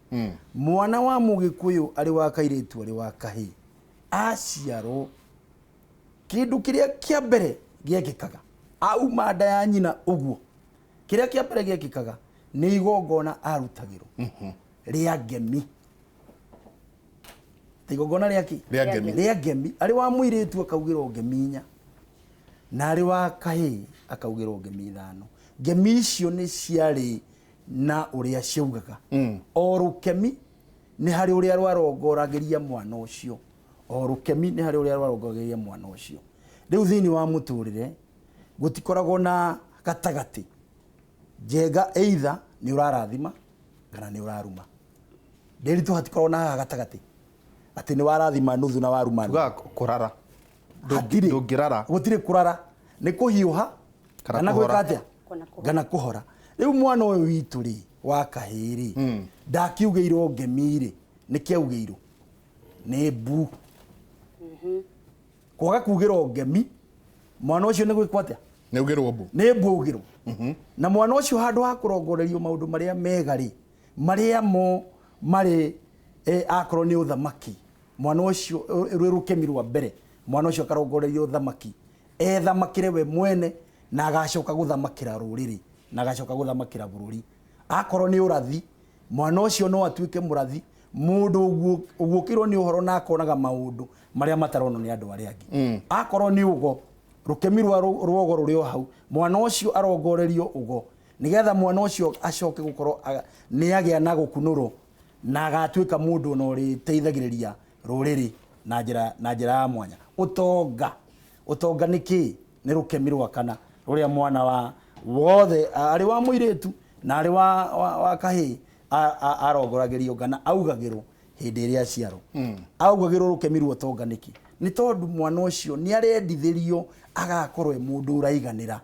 Mwana wa Mũgĩkũyũ, arĩ wa kairĩtu, arĩ wa kahĩ, aciarwo, kĩndũ kĩrĩa kĩa mbere gĩekĩkaga auma nda ya nyina ũguo, kĩrĩa kĩa mbere gĩekĩkaga nĩ igongona arutagĩrwo rĩa ngemi. Ta igongona rĩa kĩ? Rĩa ngemi. Rĩa ngemi. Arĩ wa mũirĩtu akaugĩrwo ngemi 4, na arĩ wa kahĩ akaugĩrwo ngemi 5. Ngemi icio nĩ ciarĩ na ũrĩa ciaugaga. O rũkemi nĩ harĩ ũrĩa rwarongoragĩria mwana ũcio. O rũkemi nĩ harĩ ũrĩa rwarongoragĩria mwana ũcio. Rĩu thĩinĩ wa mũtũrĩre gũtikoragwo na gatagatĩ. Njenga either nĩ ũrarathima kana nĩ ũraruma. Ndĩritũ hatikoragwo na haha gatagatĩ, atĩ nĩ warathima nuthu na waruma nuthu. Tugaga kũrara. Hatirĩ. Ndũngĩrara. Gũtirĩ kũrara, nĩ kũhiũha Kana kana gwĩka kũhora. atĩa? Kana kũhora. Kana kũhora. Rĩu mwana ũyũ witũ rĩ, wa kahĩ rĩ, ndakiugĩirwo ngemi rĩ, nĩ kĩaugĩirwo nĩ mbu. Kwaga kugĩrwo ngemi, mwana ũcio nĩ gwĩkwo atĩa? Nĩ augĩrwo mbu. Nĩ mbu augĩrwo. Na mwana ũcio handũ ha kũrongorerio maũndũ marĩa mega rĩ, marĩa mo marĩ, akorwo nĩ ũthamaki, mwana ũcio rwĩ rũkemi rwa mbere, mwana ũcio akarongorerio ũthamaki, ethamakĩre we mwene, na agacoka gũthamakĩra rũrĩrĩ, na agacoka gũthamakĩra bũrũri. Akorwo nĩ ũrathi, mwana ũcio no atuĩke mũrathi, mũndũ ũguũkĩirwo nĩ ũhoro na akonaga maũndũ marĩa mataronwo nĩ andũ arĩa angĩ. Akorwo nĩ ũgo, rũkemi rwa rwogo rũrĩ o hau, mwana ũcio arongorerio ũgo, nĩgetha mwana ũcio acoke gũkorwo nĩ agĩa na gũkunũrwo, na agatuĩka mũndũ ona ũrĩteithagĩrĩria rũrĩrĩ na njĩra ya mwanya. Ũtonga, ũtonga nĩ kĩ? Nĩ rũkemi rwa kana rũrĩa mwana wa wothe, arĩ wa mũirĩtu na arĩ wa kahĩĩ, arongoragĩrio kana augagĩrwo hĩndĩ ĩrĩa aciarwo. Augagĩrwo rũkemi rwa ũtonga nĩkĩ? Nĩ tondũ mwana ũcio nĩ arendithĩrio agakorwo e mũndũ ũraiganĩra.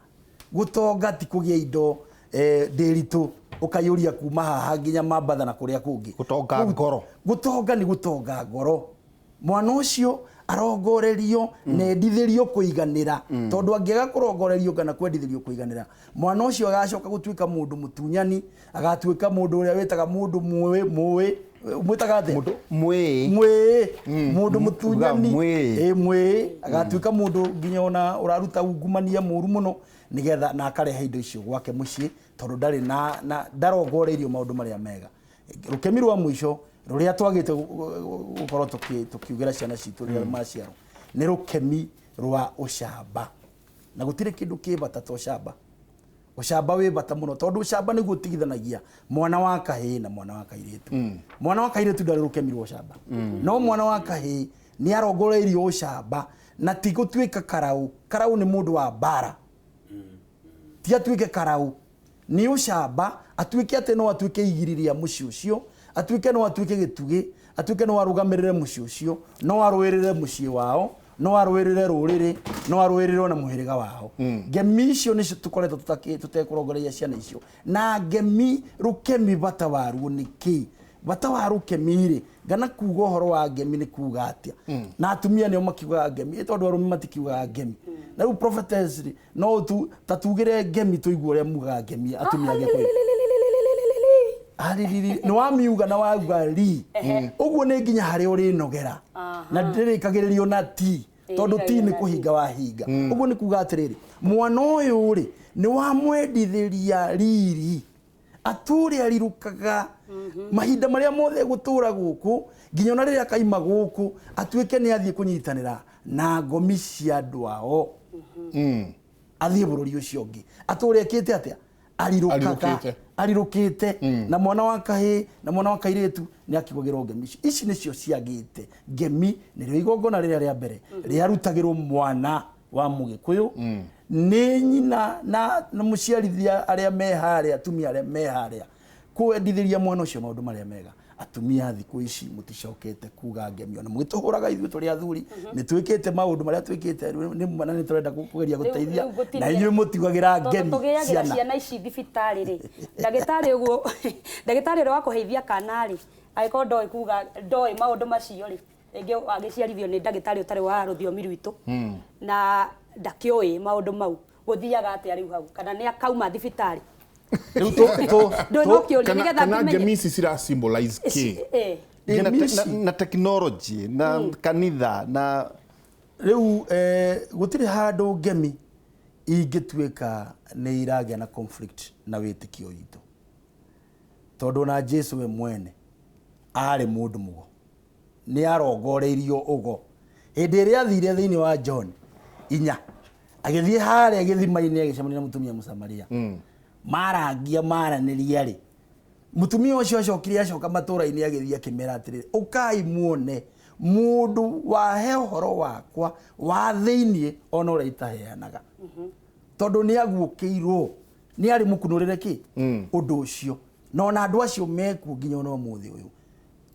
Gũtonga ti kũgĩa indo, ndĩritũ ũkaiyũria kuma haha nginya Mambatha na kũrĩa kũngĩ. Gũtonga ngoro. Gũtonga nĩ gũtonga ngoro. Mwana ũcio Arongorerio na endithĩrio kũiganĩra, tondũ angĩaga kũrongorerio kana kwendithĩrio kũiganĩra, mwana ũcio agacoka gũtuĩka mũndũ mũtunyani, agatuĩka mũndũ ũrĩa wĩtaga mũndũ mũĩ mũĩ mwĩtaga atĩa? Mũndũ mwĩĩ. Mwĩĩ, mũndũ mũtunyani. Mwĩĩ. Ĩ, mwĩĩ, agatuĩka mũndũ nginya ona ũraruta ungumania mũru mũno, nĩgetha na akarehe indo icio gwake mũciĩ, tondũ ndarĩ na ndarongoreirio maũndũ marĩa mega. Rũkemi rwa mũico rũrĩa twagĩte gũkorwo tũkiugĩra ciana citũ rĩrĩa maciarwo nĩ rũkemi rwa ũcamba, na gũtirĩ kĩndũ kĩ bata ta ũcamba. Ũcamba wĩ bata mũno, tondũ ũcamba nĩguo ũtigithanagia mwana wa kahĩĩ na mwana wa kairĩtu. Mwana wa kairĩtu ndarĩ rũkemi rwa ũcamba, no mwana wa kahĩĩ nĩ arongoreirio ũcamba, na ti gũtuĩka karau. Karau nĩ mũndũ wa mbara, ti atuĩke karau, nĩ ũcamba, atuĩke atĩ no atuĩke igiri rĩa mũciĩ ũcio, atuĩke no atuĩke gĩtugĩ, atuĩke no arũgamĩrĩre mũciĩ ũcio, no arũĩrĩre mũciĩ wao, no arũĩrĩre rũrĩrĩ, no arũĩrĩre ona mũhĩrĩga wao. Ngemi icio nĩcio tũkoretwo tũtekũrongoreria ciana icio. Na ngemi, rũkemi bata waruo nĩ kĩ? Bata wa rũkemi rĩ, ngana kuga ũhoro wa ngemi nĩ kuga atĩa? Na atumia nĩo makiugaga ngemi, ĩ tondũ arũme matikiugaga ngemi. Na rĩu prophetess rĩ, no tu ta tugĩre ngemi tũigue ũrĩa mugaga ngemi atumia Agĩkũyũ. Aririri, nĩ wamiuga na wauga ri ũguo nĩ nginya harĩa ũrĩnogera, na ndĩrĩkagĩrĩrio na ti, tondũ ti nĩ kũhinga wahinga. Ũguo nĩ kuga atĩrĩrĩ, mwana ũyũ rĩ, nĩ wamwendithĩria riri, atũre arirũkaga mahinda marĩa mothe egũtũra gũkũ, nginya ona rĩrĩa akaima gũkũ, atuĩke nĩ athiĩ kũnyitanĩra na ngomi cia andũ ao, athiĩ bũrũri ũcio ũngĩ, atũre ekĩte atĩa? Arirũkaga. Arirũkĩte. Arirũkĩte. Na mwana wa kahĩĩ na mwana wa kairĩtu nĩ akiugagĩrwo ngemi icio. Ici nĩcio ciagĩte. Ngemi nĩrĩo igongona rĩrĩa rĩa mbere rĩarutagĩrwo mwana wa Mũgĩkũyũ nĩ nyina na mũciarithia arĩa me harĩa, atumia arĩa me harĩa, kwendithĩria mwana ũcio maũndũ marĩa mega. Atumia thikũ ici mũticokete kuga ngemi, ona mũgĩtũhũraga ithuĩ tũrĩ athuri, nĩ twĩkĩte maũndũ marĩa twĩkĩte nĩ na nĩ tũrenda kũgeria gũteithia, Rĩu ngũtinia. na inyuĩ mũtiugagĩra Tondũ ngemi tũgĩagĩra ciana. Ciana ici thibitarĩ rĩ, ndagĩtarĩ ũguo, ndagĩtarĩ ũrĩa wakũheithia kana rĩ, angĩkorwo ndoĩ kuga, ndoĩ maũndũ macio rĩ, rĩngĩ agĩciarithio nĩ ndagĩtarĩ ũtarĩ wa rũthiomi rwitũ na ndakĩũĩ maũndũ mau, gũthiaga atĩa rĩu hau? Kana nĩ akauma thibitarĩ? Rĩu Ndũĩ no kĩũria Kana, nĩgetha kana ngĩmenye. ngemi ici cira symbolize kĩ? Ĩ, na Ngemi te- ici- na technology na kanitha na Rĩu gũtirĩ handũ ngemi ingĩtuĩka nĩ iragĩa na conflict na wĩtĩkio witũ, tondũ ona Jesu we mwene arĩ mũndũ mũgo, nĩ arongoreirio ũgo. Hĩndĩ ĩrĩa athire thĩinĩ wa John 4, agĩthiĩ harĩa gĩthima-inĩ, agĩcemania na mũtumia Mũsamaria, marangia maranĩria rĩ, mũtumia ũcio acokire acoka matũra-inĩ, agĩthiĩ akĩmera atĩrĩrĩ, ũkai muone mũndũ wahe ũhoro wakwa wa thĩiniĩ ona ũrĩa itaheanaga, tondũ nĩ aguũkĩirwo, nĩ arĩ mũkunũrĩre kĩ ũndũ ũcio. Na ona andũ acio mekuo nginya ona ũmũthĩ ũyũ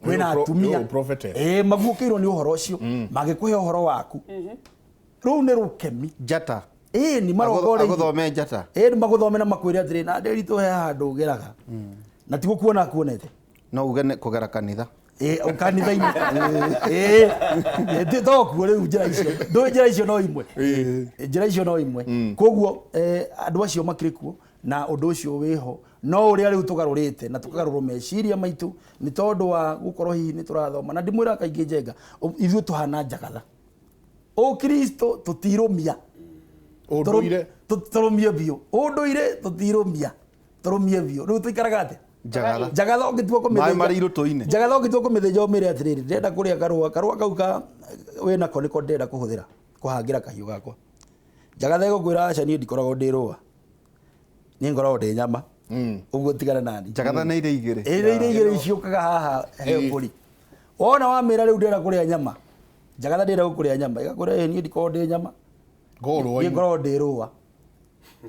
kwĩna atumia Nĩ prophetess. Ĩ, maguũkĩirwo nĩ ũhoro ũcio, mangĩkũhe ũhoro waku, rũu nĩ rũkemi. Njata. Ĩ, nĩ marongoreirio. Agũthome njata. Ĩ, nĩ magũthome na makwĩre atĩrĩ, na ndĩritũ he handũ ũgeraga na ti gũkuona akuonete. No uge nĩ kũgera kanitha. Ĩ, kanitha-inĩ. Ĩ, ĩ, to kuo rĩu njĩra icio ndũĩ, njĩra icio no imwe, njĩra icio no imwe. Koguo andũ acio makĩrĩ kuo na ũndũ ũcio wĩho, no ũrĩa rĩu tũgarũrĩte na tũkagarũrwo meciria maitũ nĩ tondũ wa gũkorwo hihi nĩ tũrathoma. Na ndimwĩraga kaingĩ, Njenga, ithuĩ tũhana njagatha, Ũkristo tũtirũmia. Ũndũire. Tũrũmie biũ ũndũire, tũtirũmia, tũrũmie biũ. Rĩu tũikaraga atĩa? Njagatha. Njagatha ũngĩtua kũmĩthĩnja Maĩ marĩ irũtũ-inĩ. Njagatha ũngĩtua kũmĩthĩnja, ũmĩre atĩrĩrĩ, ndĩrenda kũrĩa karũa, karũa kau ka wĩnako nĩko ndĩrenda kũhũthĩra kũhangĩra kahiũ gakwa. Njagatha ĩgũkwĩra, aca, niĩ ndikoragwo ndĩ rũa, niĩ ngoragwo ndĩ nyama, ũguo tigana nani. Njagatha nĩ irĩ igĩrĩ. Ĩrĩ irĩ igĩrĩ ciũkaga haha he mbũri. Wona wamĩra rĩu ndĩrenda kũrĩa nyama, njagatha ndĩrenda gũkũrĩa nyama, ĩgakwĩra, ĩ, niĩ ndikoragwo ndĩ nyama, niĩ Ngorwo ngoragwo ndĩ rũa.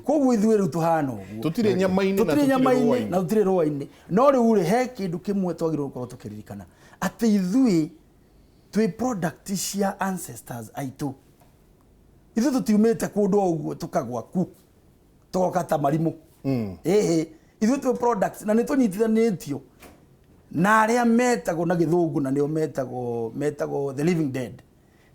Koguo ithuĩ rĩu tũhana ũguo. Tũtirĩ nyama-inĩ na tũtirĩ tũtirĩ nyama-inĩ rũa-inĩ. Na tũtirĩ rũa-inĩ. No rĩu rĩ, he kĩndũ kĩmwe twagĩrĩirwo gũkorwo tũkĩririkana, atĩ ithuĩ twĩ product cia ancestors aitũ. Ithuĩ tũtiumĩte kũndũ o ũguo tũkagwa ku tũgoka ta marimũ. Ĩhĩ, ithuĩ twĩ products na nĩ tũnyitithanĩtio na arĩa metagwo na gĩthũngũ na nĩo metagwo the living dead.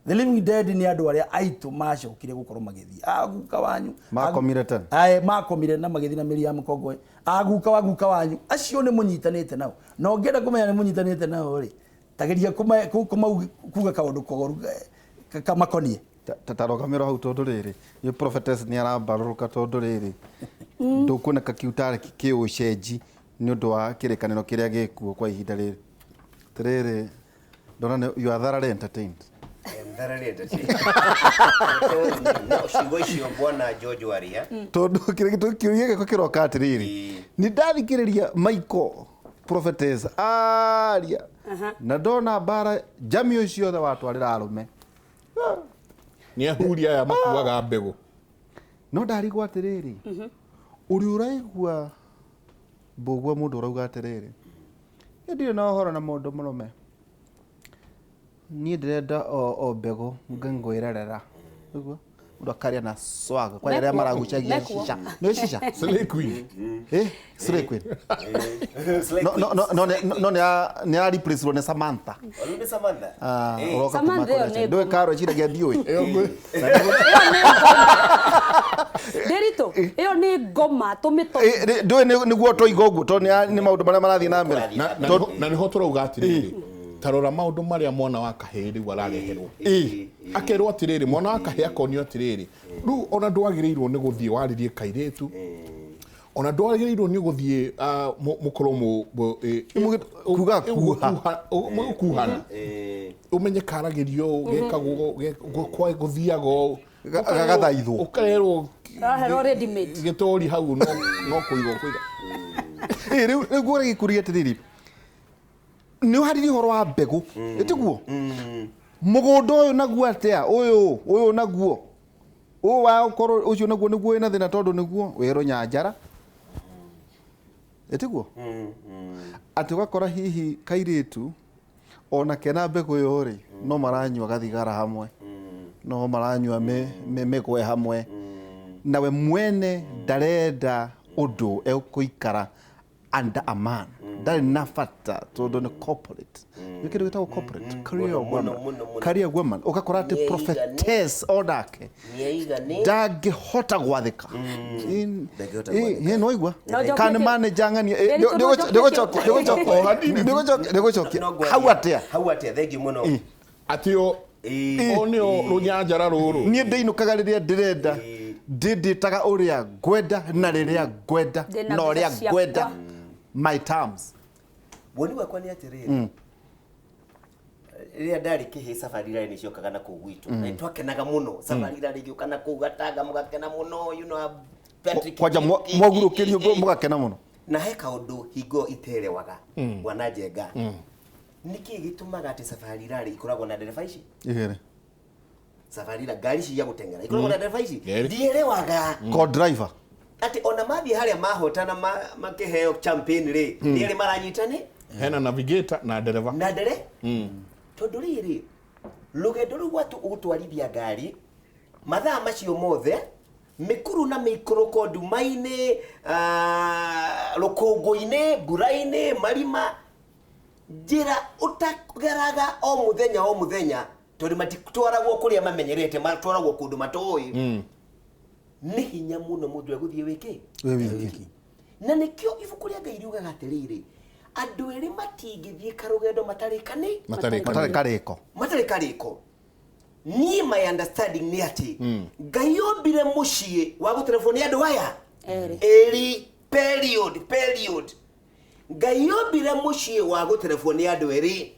The living dead nĩ andũ arĩa aitũ macokire gũkorwo magĩthiĩ aguka wanyu Makomire tene. Ae, makomire na magĩthiĩ na mĩri ya mũkongoe. Aguka wa guka wanyu acio nĩ mũnyitanĩte nao, na ũngĩenda kũmenya nĩ mũnyitanĩte nao rĩ, tageria kuga kaũndũ kogoru kamakonie. Tarogamĩrwo hau tondũ rĩrĩ nĩ prophetess nĩ arambarũrũka tondũ rĩrĩ ndũkuoneka kiu tarĩ kĩũcenji nĩ ũndũ wa kĩrĩkanĩro kĩrĩa gĩkuo kwa ihinda rĩrĩ. Atĩrĩrĩ, ndona you are thoroughly entertained. I am thoroughly entertained. No ciugo icio bwana George waria. Tondũ kĩũria gĩakwa kĩroka atĩrĩrĩ, nĩ ndathikĩrĩria Michael prophetess aria na ndona mbara njamio ciothe watwarĩra arũme. Nĩ ahuri aya makuaga mbegũ. No ndarigwo atĩrĩrĩ, ũrĩa ũraigua mbũgua mũndũ ũrauga atĩrĩrĩ, niĩ ndirĩ na ũhoro na mũndũ mũrũme, niĩ ndĩrenda o mbegũ ngwĩrerera ũguo mũndũ akaria na swag kwa arĩa maragucagia shisha. Nĩ shisha? Slay queen. Slay queen. No no nĩ ara replace nĩ Samantha. Ũrũ nĩ Samantha. Ũroka kuma Samantha ĩyo nĩ ndũĩ karo eciragia ndiũĩ. Ĩyo Ndĩritũ, ĩyo nĩ ngoma tũmĩto. Ndũĩ nĩguo tũiga ũguo tondũ nĩ maũndũ marĩa marathiĩ na mbere. Na nĩho tũrauga atĩrĩrĩ, tarora maũndũ marĩa mwana wa kahĩĩ rĩu arareherwo. Akerwo atĩrĩrĩ, mwana wa kahĩĩ akonio atĩrĩrĩ, rĩu ona ndwagĩrĩirwo nĩ gũthiĩ warĩrie kairĩtu, ona ndwagĩrĩirwo nĩ gũthiĩ mũkorwo mũkuhana, ũmenye karagĩrio gekagwo gũthiaga gagathaithwo, ũkarerwo Ũraherwo ready made. gĩtori hau no kũiga kũiga. Rĩu nguo gĩkũria atĩrĩrĩ, nĩ ũharirie ũhoro wa mbegũ ĩtiguo mũgũnda ũyũ naguo atĩa, ũyũ naguo ũyũ wa ũkorwo ũcio naguo nĩguo wĩna thĩna tondũ nĩguo wĩ rũnyanjara ĩtiguo atĩ ũgakora hihi kairĩtu ona kena mbegũ ĩyo rĩ, no maranyua gathigara hamwe, no maranyua mĩgwe hamwe, nawe mwene ndarenda ũndũ egũikara under a man, ndarĩ na bata tondũ nĩ corporate, nĩ kĩndũ gĩtagwo corporate career woman, career woman. Ũgakora atĩ prophetess onake ndangĩhota gwathĩka. No igua kana manager ng'ania ndĩgũcokia hau atĩa, hau atĩa. Thengiũ mũno atĩ o nĩo rũnyanjara rũrũ. Niĩ ndĩinũkaga rĩrĩa ndĩrenda, ndĩndĩtaga ũrĩa ngwenda na rĩrĩa ngwenda na ũrĩa ngwenda, my terms. Woni wakwa nĩ atĩrĩrĩ, rĩrĩa ndarĩ kĩhĩĩ safari rally nĩciokaga na kũu gwitũ, na nĩtwakenaga mũno. Safari rally igĩũka na kũu Gatanga mũgakena mũno, you know, Patrick kwanja mwagurũkĩrio mũgakena mũno. Na he kaũndũ hingo iterewaga bwana Njenga, nĩkĩ gĩtũmaga atĩ safari rally ikoragwo na ndereba ici igĩrĩ? Safari rally ngari ici cia gũteng'era ikoragwo na ndereba ici, ndierewaga. Co-driver atĩ ona mathiĩ harĩa mahotana makĩheo champion rĩ, nĩ erĩ maranyitane, hena navigator na ndereba na ndere. Tondũ rĩrĩ rũgendo rũu gwatu ũgũtwarithia ngari mathaa macio mothe, mĩkuru na mĩikũrũko, nduma-inĩ, rũkũngũ-inĩ, mbura-inĩ, marima, njĩra ũtageraga o mũthenya o mũthenya, tondũ matitwaragwo kũrĩa mamenyerete, matwaragwo kũndũ matoĩ. Nĩ hinya mũno mũndũ egũthiĩ wĩkĩ wĩ wiki. Na nĩkĩo ibuku rĩa Ngai riugaga atĩrĩrĩ, andũ erĩ matingĩthiĩ karũgendo matarĩ matarĩ karĩko, matarĩ karĩko. Niĩ my understanding nĩ atĩ Ngai ombire mũciĩ wa gũterefwo nĩ andũ aya erĩ, period period. Ngai ombire mũciĩ wa gũterefwo nĩ andũ erĩ,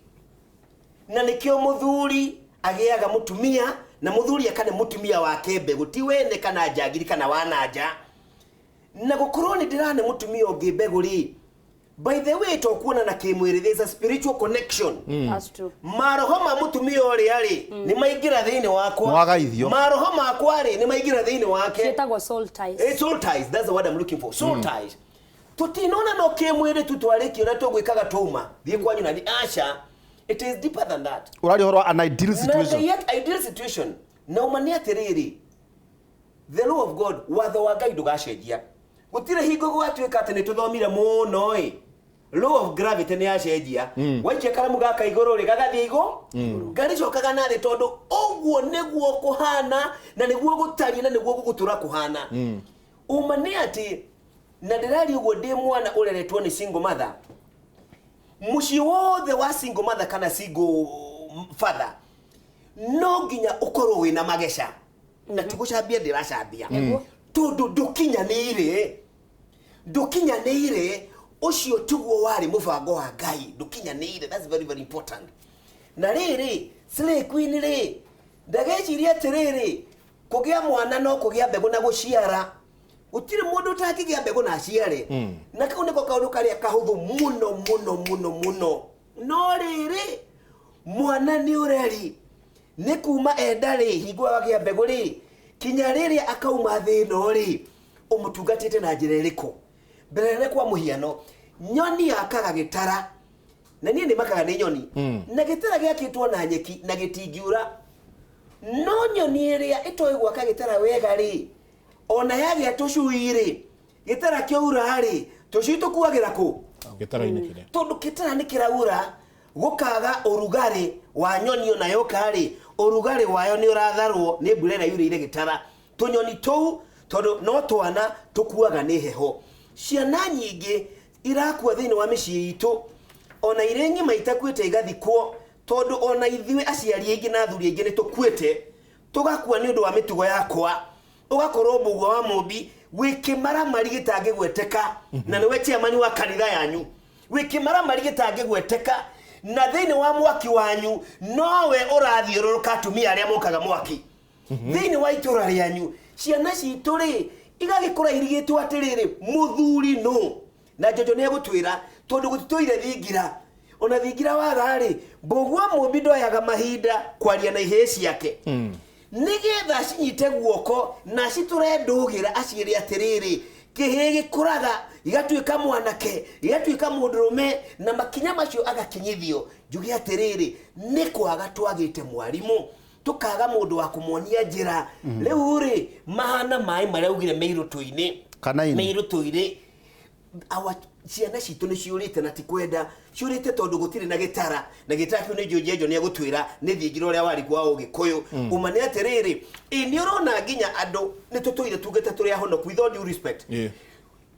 na nĩkĩo mũthuri agĩaga mũtumia na mũthuri akane mũtumia wake mbegũ, ti wene kana njagiri kana wananja. Na gũkorwo nĩ ndĩrane mũtumia ũngĩ mbegũ rĩ, by the way, to kuona na kĩmwĩrĩ, there is a spiritual connection. That's true. Maroho ma mũtumia ũrĩa rĩ nĩ maingĩra thĩinĩ wakwa, Mwagaithio. maroho makwa rĩ nĩ maingĩra thĩinĩ wake. Ciĩtagwo soul ties. Soul ties, that's the word I'm looking for. Soul ties. Tũtinona no kĩmwĩrĩ tu twarĩkia ũrĩa tũgwĩkaga twauma thiĩ kwanyu na aca. It is deeper than that. Ũraria ũhoro wa an ideal situation. Na ideal situation. Na ũma nĩ atĩrĩrĩ, the law of God, watho wa Ngai ndũgacenjia. Gũtirĩ hingo gwatuĩka atĩ nĩ tũthomire mũno ĩ, Law of gravity nĩ yacenjia. Waikia karamu gaka igũrũ rĩ, gagathiĩ igũ, garĩcokaga narĩ, tondũ ũguo nĩguo kũhana na nĩguo gũtariĩ na nĩguo gũgũtũra kũhana. Uma nĩ atĩ, na ndĩraria ũguo ndĩ mwana ũreretwo nĩ single mother. Mũciĩ wothe wa single mother kana single father no nginya ũkorwo wĩna mageca, na ti gũcambia ndĩracambia, tondũ ndũkinyanĩire, ndũkinyanĩire. Ũcio tiguo warĩ mũbango wa Ngai, ndũkinyanĩire. That's very very important. Na rĩrĩ, Slay Queen rĩ, ndageciria atĩrĩrĩ, kũgĩa mwana no kũgĩa mbegũ na gũciara. Gũtirĩ mũndũ ũtangĩgĩa mbegũ na aciare, na kau nĩko kaũndũ karĩa kahũthũ mũno mũno mũno mũno. No rĩrĩ, mwana nĩ ũreri, nĩ kuma enda rĩ, hingo agĩa mbegũ rĩ, kinya rĩrĩa akauma thĩ ĩno rĩ, ũmũtungatĩte na njĩra ĩrĩkũ? Mbere nene, kwa mũhiano, nyoni yakaga gĩtara, na niĩ nĩ makaga nĩ nyoni, na gĩtara gĩakĩtwo na nyeki na gĩtingiura. No nyoni ĩrĩa ĩtoĩ gwaka gĩtara wega rĩ, ona yagĩa tũcui rĩ, gĩtara kĩaura rĩ, tũcui tũkuagĩra kũ? Gĩtara-inĩ kĩrĩa. Tondũ gĩtara nĩ kĩraura, gũkaga ũrugarĩ wa nyoni, ona yoka rĩ, ũrugarĩ wayo nĩ ũratharwo nĩ mbura ĩrĩa yurĩire gĩtara. Tũnyoni tũu, tondũ no twana, tũkuaga nĩ heho. Ciana nyingĩ irakua thĩinĩ wa mĩciĩ itũ, ona irĩ ng'ima itakuĩte igathikwo, tondũ ona ithuĩ aciari aingĩ na athuri aingĩ nĩ tũkuĩte, tũgakua nĩ ũndũ wa mĩtugo yakwa. Ũgakorwo Mbũgua wa Mũmbi wĩ kĩmaramari gĩtangĩgweteka, na nĩwe chairman wa kanitha yanyu, wĩ kĩmaramari gĩtangĩgweteka, na thĩinĩ wa mwaki wanyu nowe ũrathiũrũrũka atumia arĩa mokaga mwaki thĩinĩ wa itũra rĩanyu. Ciana citũ rĩ, igagĩkũra irigĩtwo atĩrĩrĩ, mũthuri nũ? Na Njojo nĩ egũtwĩra, tondũ gũtitũire thingira, ona thingira waga rĩ, Mbũgua Mũmbi ndoyaga mahinda kwaria na ihĩĩ ciake nĩgetha acinyite guoko na acitũre ndũgĩra, aciĩre atĩrĩrĩ, kĩhĩĩ gĩkũraga gĩgatuĩka mwanake, gĩgatuĩka mũndũrũme, na makinya macio agakinyithio. Njuge atĩrĩrĩ, nĩ kwaga twagĩte mwarimũ, tũkaga mũndũ wa kũmonia njĩra. Rĩu rĩ, mahana maĩ marĩa augire mĩirũtũ-inĩ. Kana-inĩ. Mĩirũtũ-inĩ awa ciana citũ nĩ ciũrĩte, na ti kwenda ciũrĩte, tondũ gũtirĩ na gĩtara, na gĩtara kĩu nĩ njojo nĩ egũtwĩra nĩ thingira ũrĩa warĩ kwa Ũgĩkũyũ. Uma nĩ atĩrĩrĩ, ĩ nĩ ũrona nginya andũ nĩ tũtũire tugĩte tũrĩ ahonoku, with all due respect,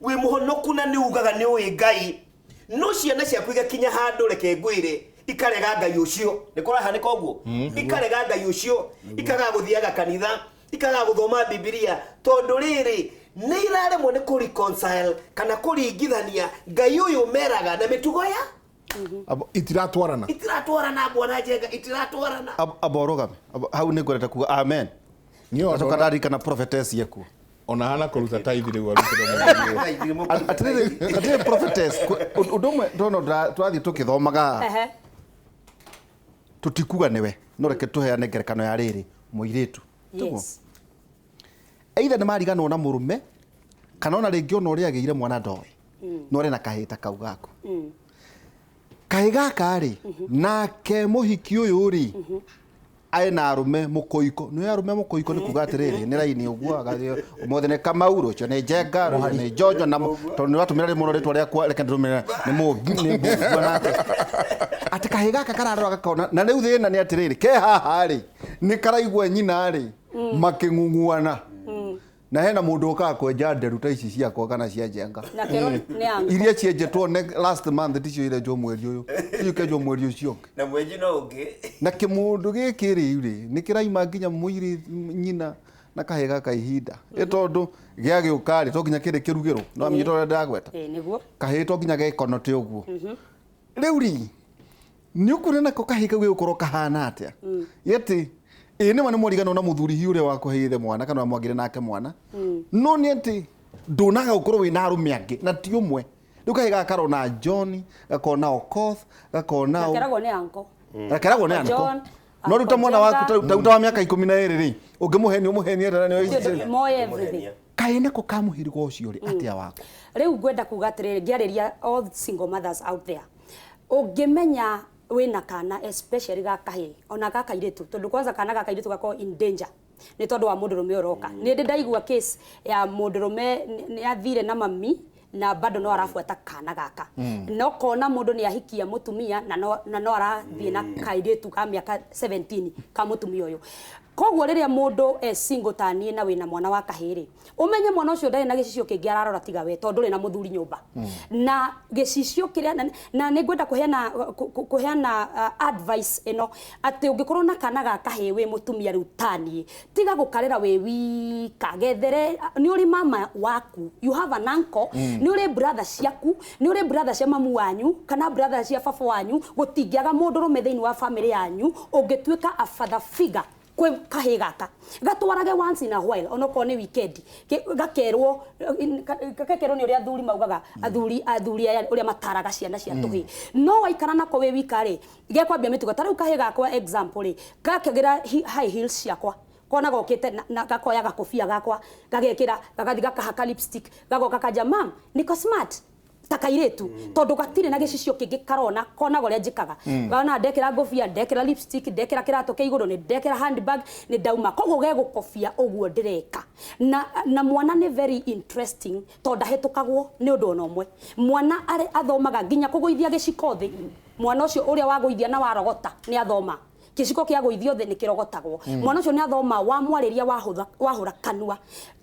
wĩ mũhonoku na nĩ ugaga nĩ ũĩ Ngai, no ciana ciaku igakinya handũ, reke ngwĩre, ikarega Ngai ũcio. Nĩ kũrahanĩka ũguo, ikarega Ngai ũcio, ikaga gũthiaga kanitha, ikaga gũthoma Bibilia, tondũ rĩrĩ, nĩ iraremwo nĩ kũ reconcile kana kũringithania Ngai ũyũ meraga na mĩtugo ya Itiratwarana. Itiratwarana, bwana Njenga, itiratwarana. Amba ũrũgame hau, nĩ ngwendete kuga amen. Niĩ Ngacoka ona ndarikana prophetess yekuo. Ona hana kũruta taithi rĩu arutĩre mũndũ. Atĩrĩrĩ, prophetess, ũndũ ũmwe ndona tũrathiĩ tũkĩthomaga, tũtikuga nĩwe, no reke tũheane ngerekano ya rĩrĩ mũirĩtu. Tiguo? Yes. Either nĩ mariganwo na mũrũme, kana ona rĩngĩ ona ũrĩa agĩire mwana ndoĩ, no arĩ na kahĩĩ ta kau gaku. Kahĩĩ gaka rĩ, nake mũhiki ũyũ rĩ, ena arũme mũkũiko. Nĩ arũme mũkũiko nĩ kuga atĩrĩrĩ, nĩ raini ũguo, agathiĩ ũmũthĩ nĩ Kamau, rũciũ nĩ Njenga, rũciũ nĩ Njonjo, na tondũ nĩ watũmĩra rĩ mũno rĩtwa rĩakwa, reke ndĩrũmĩrĩre nĩ Mũngi, nĩ Mbũgua. Nake atĩ kahĩĩ gaka kararora gakona, na rĩu thĩna nĩ atĩrĩrĩ, ke haha rĩ, nĩ karaigua nyina rĩ makĩng'ung'uana, na hena mũndũ ũkaga kwenja nderu ta ici ciakwa kana cia Njenga. Na kero nĩ angu. Iria cienjetwo last month ticio irenjwo mweri ũyũ, icio ikenjwo mweri ũcio ũngĩ. Na mwenji no ũngĩ. Na kĩmũndũ gĩkĩ rĩu rĩ, nĩ kĩraima nginya mũirĩ nyina na kahĩĩ gaka ihinda, ĩ tondũ gĩagĩũka rĩ, to nginya kĩrĩ kĩrugĩrwo, no amenyete ũrĩa ndĩragweta. Ĩĩ nĩguo. Kahĩĩ to nginya gekonote ũguo. Rĩu rĩ, nĩ ũkuona nako kahĩĩ kau gĩgũkorwo kahana atĩa, yetĩ ĩ nĩma nĩ mwariganwo na mũthuri hiũ ũrĩa wakũheire mwana kana ũrĩa mwagire nake mwana, no nĩ atĩ ndũnaga gũkorwo wĩna arũme angĩ na ti ũmwe. Rĩu kahĩĩ gaka karona John, gakona Okoth, gakona Na keragwo nĩ anko. Gakeragwo nĩ anko. John, No rĩu ta mwana waku, ta wa mĩaka 12 rĩ, ũngĩmũhenia ũmũhenie atĩa na nĩwe? Moe everything. Kaĩ nako ka mũhĩrĩga ũcio rĩ, atĩa waku? Rĩu ngwenda kuga atĩrĩrĩ, ngĩarĩria all single mothers out there, ũngĩmenya wĩna kana, especially ga kahĩĩ ona ga kairĩtu, tondũ kwanza kana ga kairĩtu gakorwo in danger nĩ tondũ wa mũndũrũme ũroka. Nĩ ndĩ ndaigua case ya mũndũrũme nĩ athire na mami. Na bado no arabuata kana gaka. No kona mundu ni ahikia mutumia na no arathie na kairitu ka miaka 17 ka mutumia uyu. Koguo riria mundu e single ta nie na wina mwana wa kahiri, umenye mwana ucio ndari na gicicio kingi ararora tiga we, tondu ri na muthuri nyumba na gicicio kiria na nĩ ngwenda kuheana advice ino ati ungikorwo na kana ga kahĩ wi mutumia riu tanie, tiga gukarera wi wika. Gethere ni uri mama waku, you have an uncle, ni uri brother ciaku, ni uri brother cia mamu wanyu kana brother cia baba wanyu. Gutingĩaga mũndũ rũme thĩinĩ wa family yanyu ũngĩtuĩka a father figure kwĩ kahĩ gaka. Gatwarage once in a while, onokorwo nĩ weekend. Gakerwo nĩ ũrĩa athuri maugaga, athuri aya ũrĩa mataraga ciana cia tũhĩ. No waikara nako wĩ wika rĩ, gekwambia mĩtugo. Ta rĩu kahĩ gakwa, example rĩ, gakĩgĩra high heels ciakwa, kona gokite na gakoya gakobia gakwa, gagekira, gagathi, gakahaka lipstick, gagoka kanja, "Mam, niko smart," ta kairitu, tondu gatire na gicicio kingi karona. Konaga uria njikaga, gona ndekira ngobia, ndekira lipstick, ndekira kirato kia iguru, ni ndekira handbag, ni ndauma. Koguo gegukobia uguo ndireka. Na mwana ni very interesting tondu ndahitukagwo ni undu ona umwe. Mwana ari athomaga nginya kuguithia giciko thi. Mwana ucio uria wagũithia na warogota ni athoma gĩciko kĩa gũithio thĩ nĩ kĩrogotagwo. Mwana ũcio nĩ athoma wamwarĩria wahũtha wahũra kanua.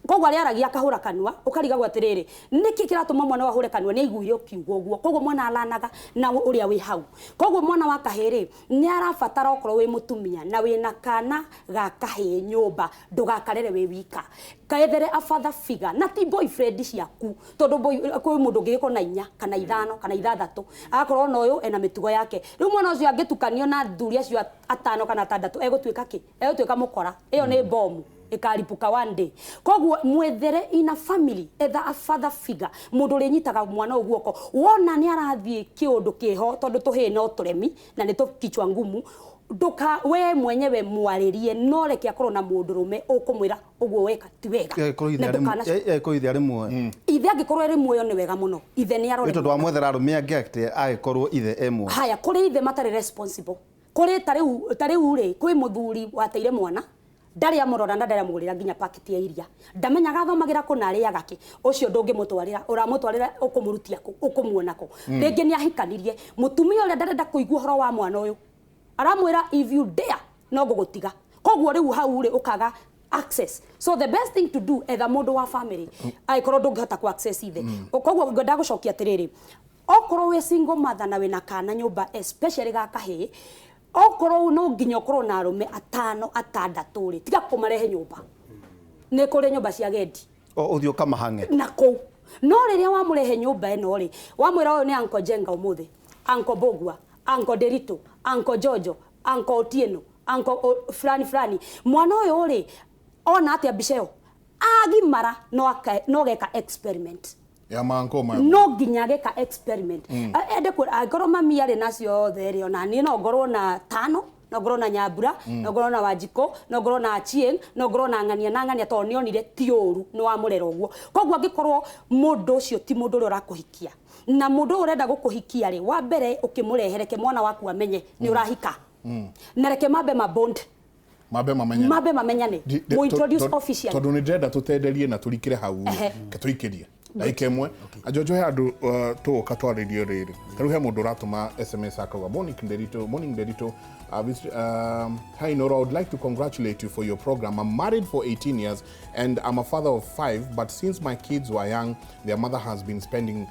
Koguo arĩa aragia akahũra kanua, ũkarigagwo atĩrĩrĩ, nĩkĩ kĩratũma mwana ũyũ ahũre kanua? Nĩ aiguire ũkiuga ũguo. Koguo mwana alanaga na ũrĩa wĩ hau. Koguo mwana wa kahĩĩ rĩ, nĩ arabatara, okorwo wĩ mũtumia na wĩna kana ga kahĩĩ nyũmba, ndũgakarere wĩ wika. Kaethere a father figure na ti boyfriend ciaku, tondu boy kwĩ mũndũ ũngĩgĩkorwo na inya kana ithano kana ithathatũ, agakorwo na ũyũ ena mĩtugo yake. Rĩu mwana ũcio angĩtukanio na athuri acio atano kana atandatũ, egũtuĩka kĩ? Egũtuĩka mũkora. Ĩyo nĩ bomu ĩkaripuka one day. Koguo mwethere ina family, etha a father figure, mũndũ ũrĩnyitaga mwana ũyũ guoko wona nĩ arathiĩ kĩũndũ kĩho, tondũ tũhĩĩ no tũremi na nĩ tũkichwa ngumu. Nduka we mwenyewe mwarĩrie, no reke akorwo na mũndũ rũme ũkũmwĩra ũguo weka ti wega. Angĩkorwo Na ndũkana ithe arĩ muoyo. Ithe angĩkorwo arĩ muoyo nĩ wega mũno, ithe nĩ arore. Nĩ tondũ wamwethera arũme angĩ atĩ angĩkorwo ithe e muoyo? Haya, kũrĩ ithe matarĩ responsible. Kũrĩ ta rĩu rĩ, kwĩ mũthuri wateire mwana, ndarĩ amũrora na ndarĩ amũgũrĩra nginya paketi ya iria, ndamenyaga athomagĩra kũ na arĩaga kĩ. Ũcio ndũngĩmũtwarĩra, ũramũtwarĩra ũkũmũrutia kũ, ũkũmuona kũ? Rĩngĩ nĩ ahikanirie, mũtumia ũrĩa ndarenda kũigua ũhoro wa mwana ũyũ, aramwĩra, "If you dare, no ngũgũtiga." Koguo rĩu hau rĩ, ũkaga access. So the best thing to do, etha mũndũ wa family angĩkorwo ndũngĩhota ku access ithe. Koguo ngwenda gũcokia atĩrĩrĩ, okorwo wĩ single mother na wĩna kana nyũmba, especially ga kahĩĩ, okorwo no nginya ũkorwo na arũme atano atandatũ rĩ, tiga kũmarehe nyũmba. Nĩ kũrĩ nyũmba cia gendi. O ũthiĩ ũkamahang'e. Na kũu no rĩrĩa wamũrehe nyũmba ĩno rĩ, wamwĩra ũyũ nĩ Uncle Jenga ũmũthĩ, Uncle Bogwa, Uncle Derito, Uncle Jojo, Uncle Otieno, Uncle fulani fulani, mwana ũyũ rĩ, ona atĩa mbica ĩyo agimara no geka experiment. Ya manko ma. No nginya ageka experiment. Ende angĩkorwo mami arĩ nacio othe rĩ, ona niĩ no ngorwo na tano, no ngorwo na Nyambura, no ngorwo na Wanjikũ, no ngorwo na Achieng, no ngorwo na ng'ania na ng'ania, tondũ nĩonire ti ũru nĩ wamũrera ũguo. Koguo angĩkorwo mũndũ ũcio ti mũndũ ũrĩa ũrakũhikia, na mũndũ ũyũ ũrenda gũkũhikia rĩ, wa mbere ũkĩmũrehe, reke mwana waku amenye nĩ ũrahika, na reke mambe ma bond. Mambe mamenyane. Mambe mamenyane, mu introduce officially. Tondũ nĩ ndĩrenda tũtenderie na tũrikĩre hau. Ke tũikĩrie ndagĩka ĩmwe ajojo he andũ tũgũka twarĩrie rĩrĩ. Ta rĩu he mũndũ ũratũma SMS akauga, "Morning Nderito, morning Nderito, hi Nora, I would like to congratulate you for your program. I'm married for 18 years and I'm a father of five, but since my kids were young, their mother has been spending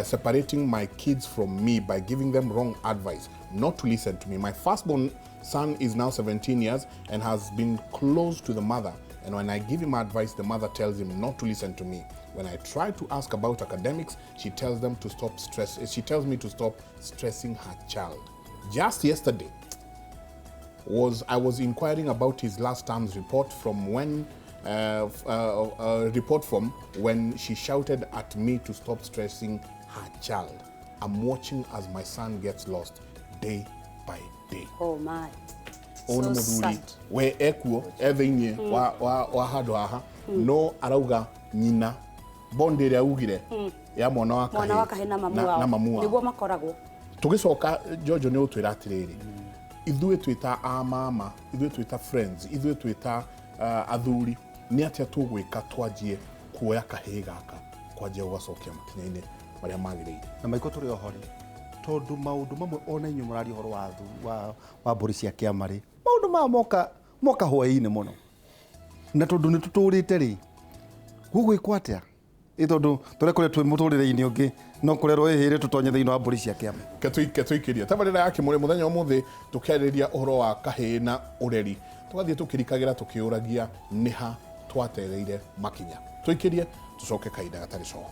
separating my kids from me by giving them wrong advice not to listen to me. My firstborn son is now 17 years and has been close to the mother. And when I give him advice, the mother tells him not to listen to me. When I try to ask about academics, she tells them to stop stress. She tells me to stop stressing her child. Just yesterday, was I was inquiring about his last term's report from when report from when she shouted at me to stop stressing her child. I'm watching as my son gets lost day by day." Oh my. Ũyũ nĩ So mũthuri sad. we ekuo e thĩiniĩ wa handũ haha, no arauga nyina bondi ĩrĩa augire ya mwana wa mwana wa kahĩ na mamu wao. Na mamu wao. Nĩguo makoragwo. Tũgĩcoka, Jojo, nĩ ũtwĩra atĩrĩrĩ, ithuĩ twĩ a mama, ithuĩ twĩ ta friends, ithuĩ twĩ ta athuri, nĩ atĩa tũgwĩka twanjie kuoya kahĩĩ gaka Kwanjia gũgacokia makinya-inĩ marĩa magĩrĩire. Na maiko tũrĩ oho rĩ, tondũ maũndũ mamwe ona inyuĩ mũraria ũhoro wa wa mbũri cia kĩama rĩ, maũndũ maya moka moka hwaĩ-inĩ mũno, na tondũ nĩ tũtũrĩte rĩ, gũgwĩkwo atĩa? Ĩ tondũ tũrekore twĩ mũtũrĩre-inĩ ũngĩ, no kũrerwo ĩhĩrĩ tũtonye thĩinĩ wa mbũri cia kĩama. Ketũikĩria tabarĩra ya Kĩmũrĩ mũthenya ũmũthĩ, tũkĩarĩrĩria ũhoro wa kahĩĩ na ũreri, tũgathiĩ tũkĩrikagĩra tũkĩũragia nĩha twatereire makinya. Tũikĩrie, tũcoke kahinda gatarĩ coho.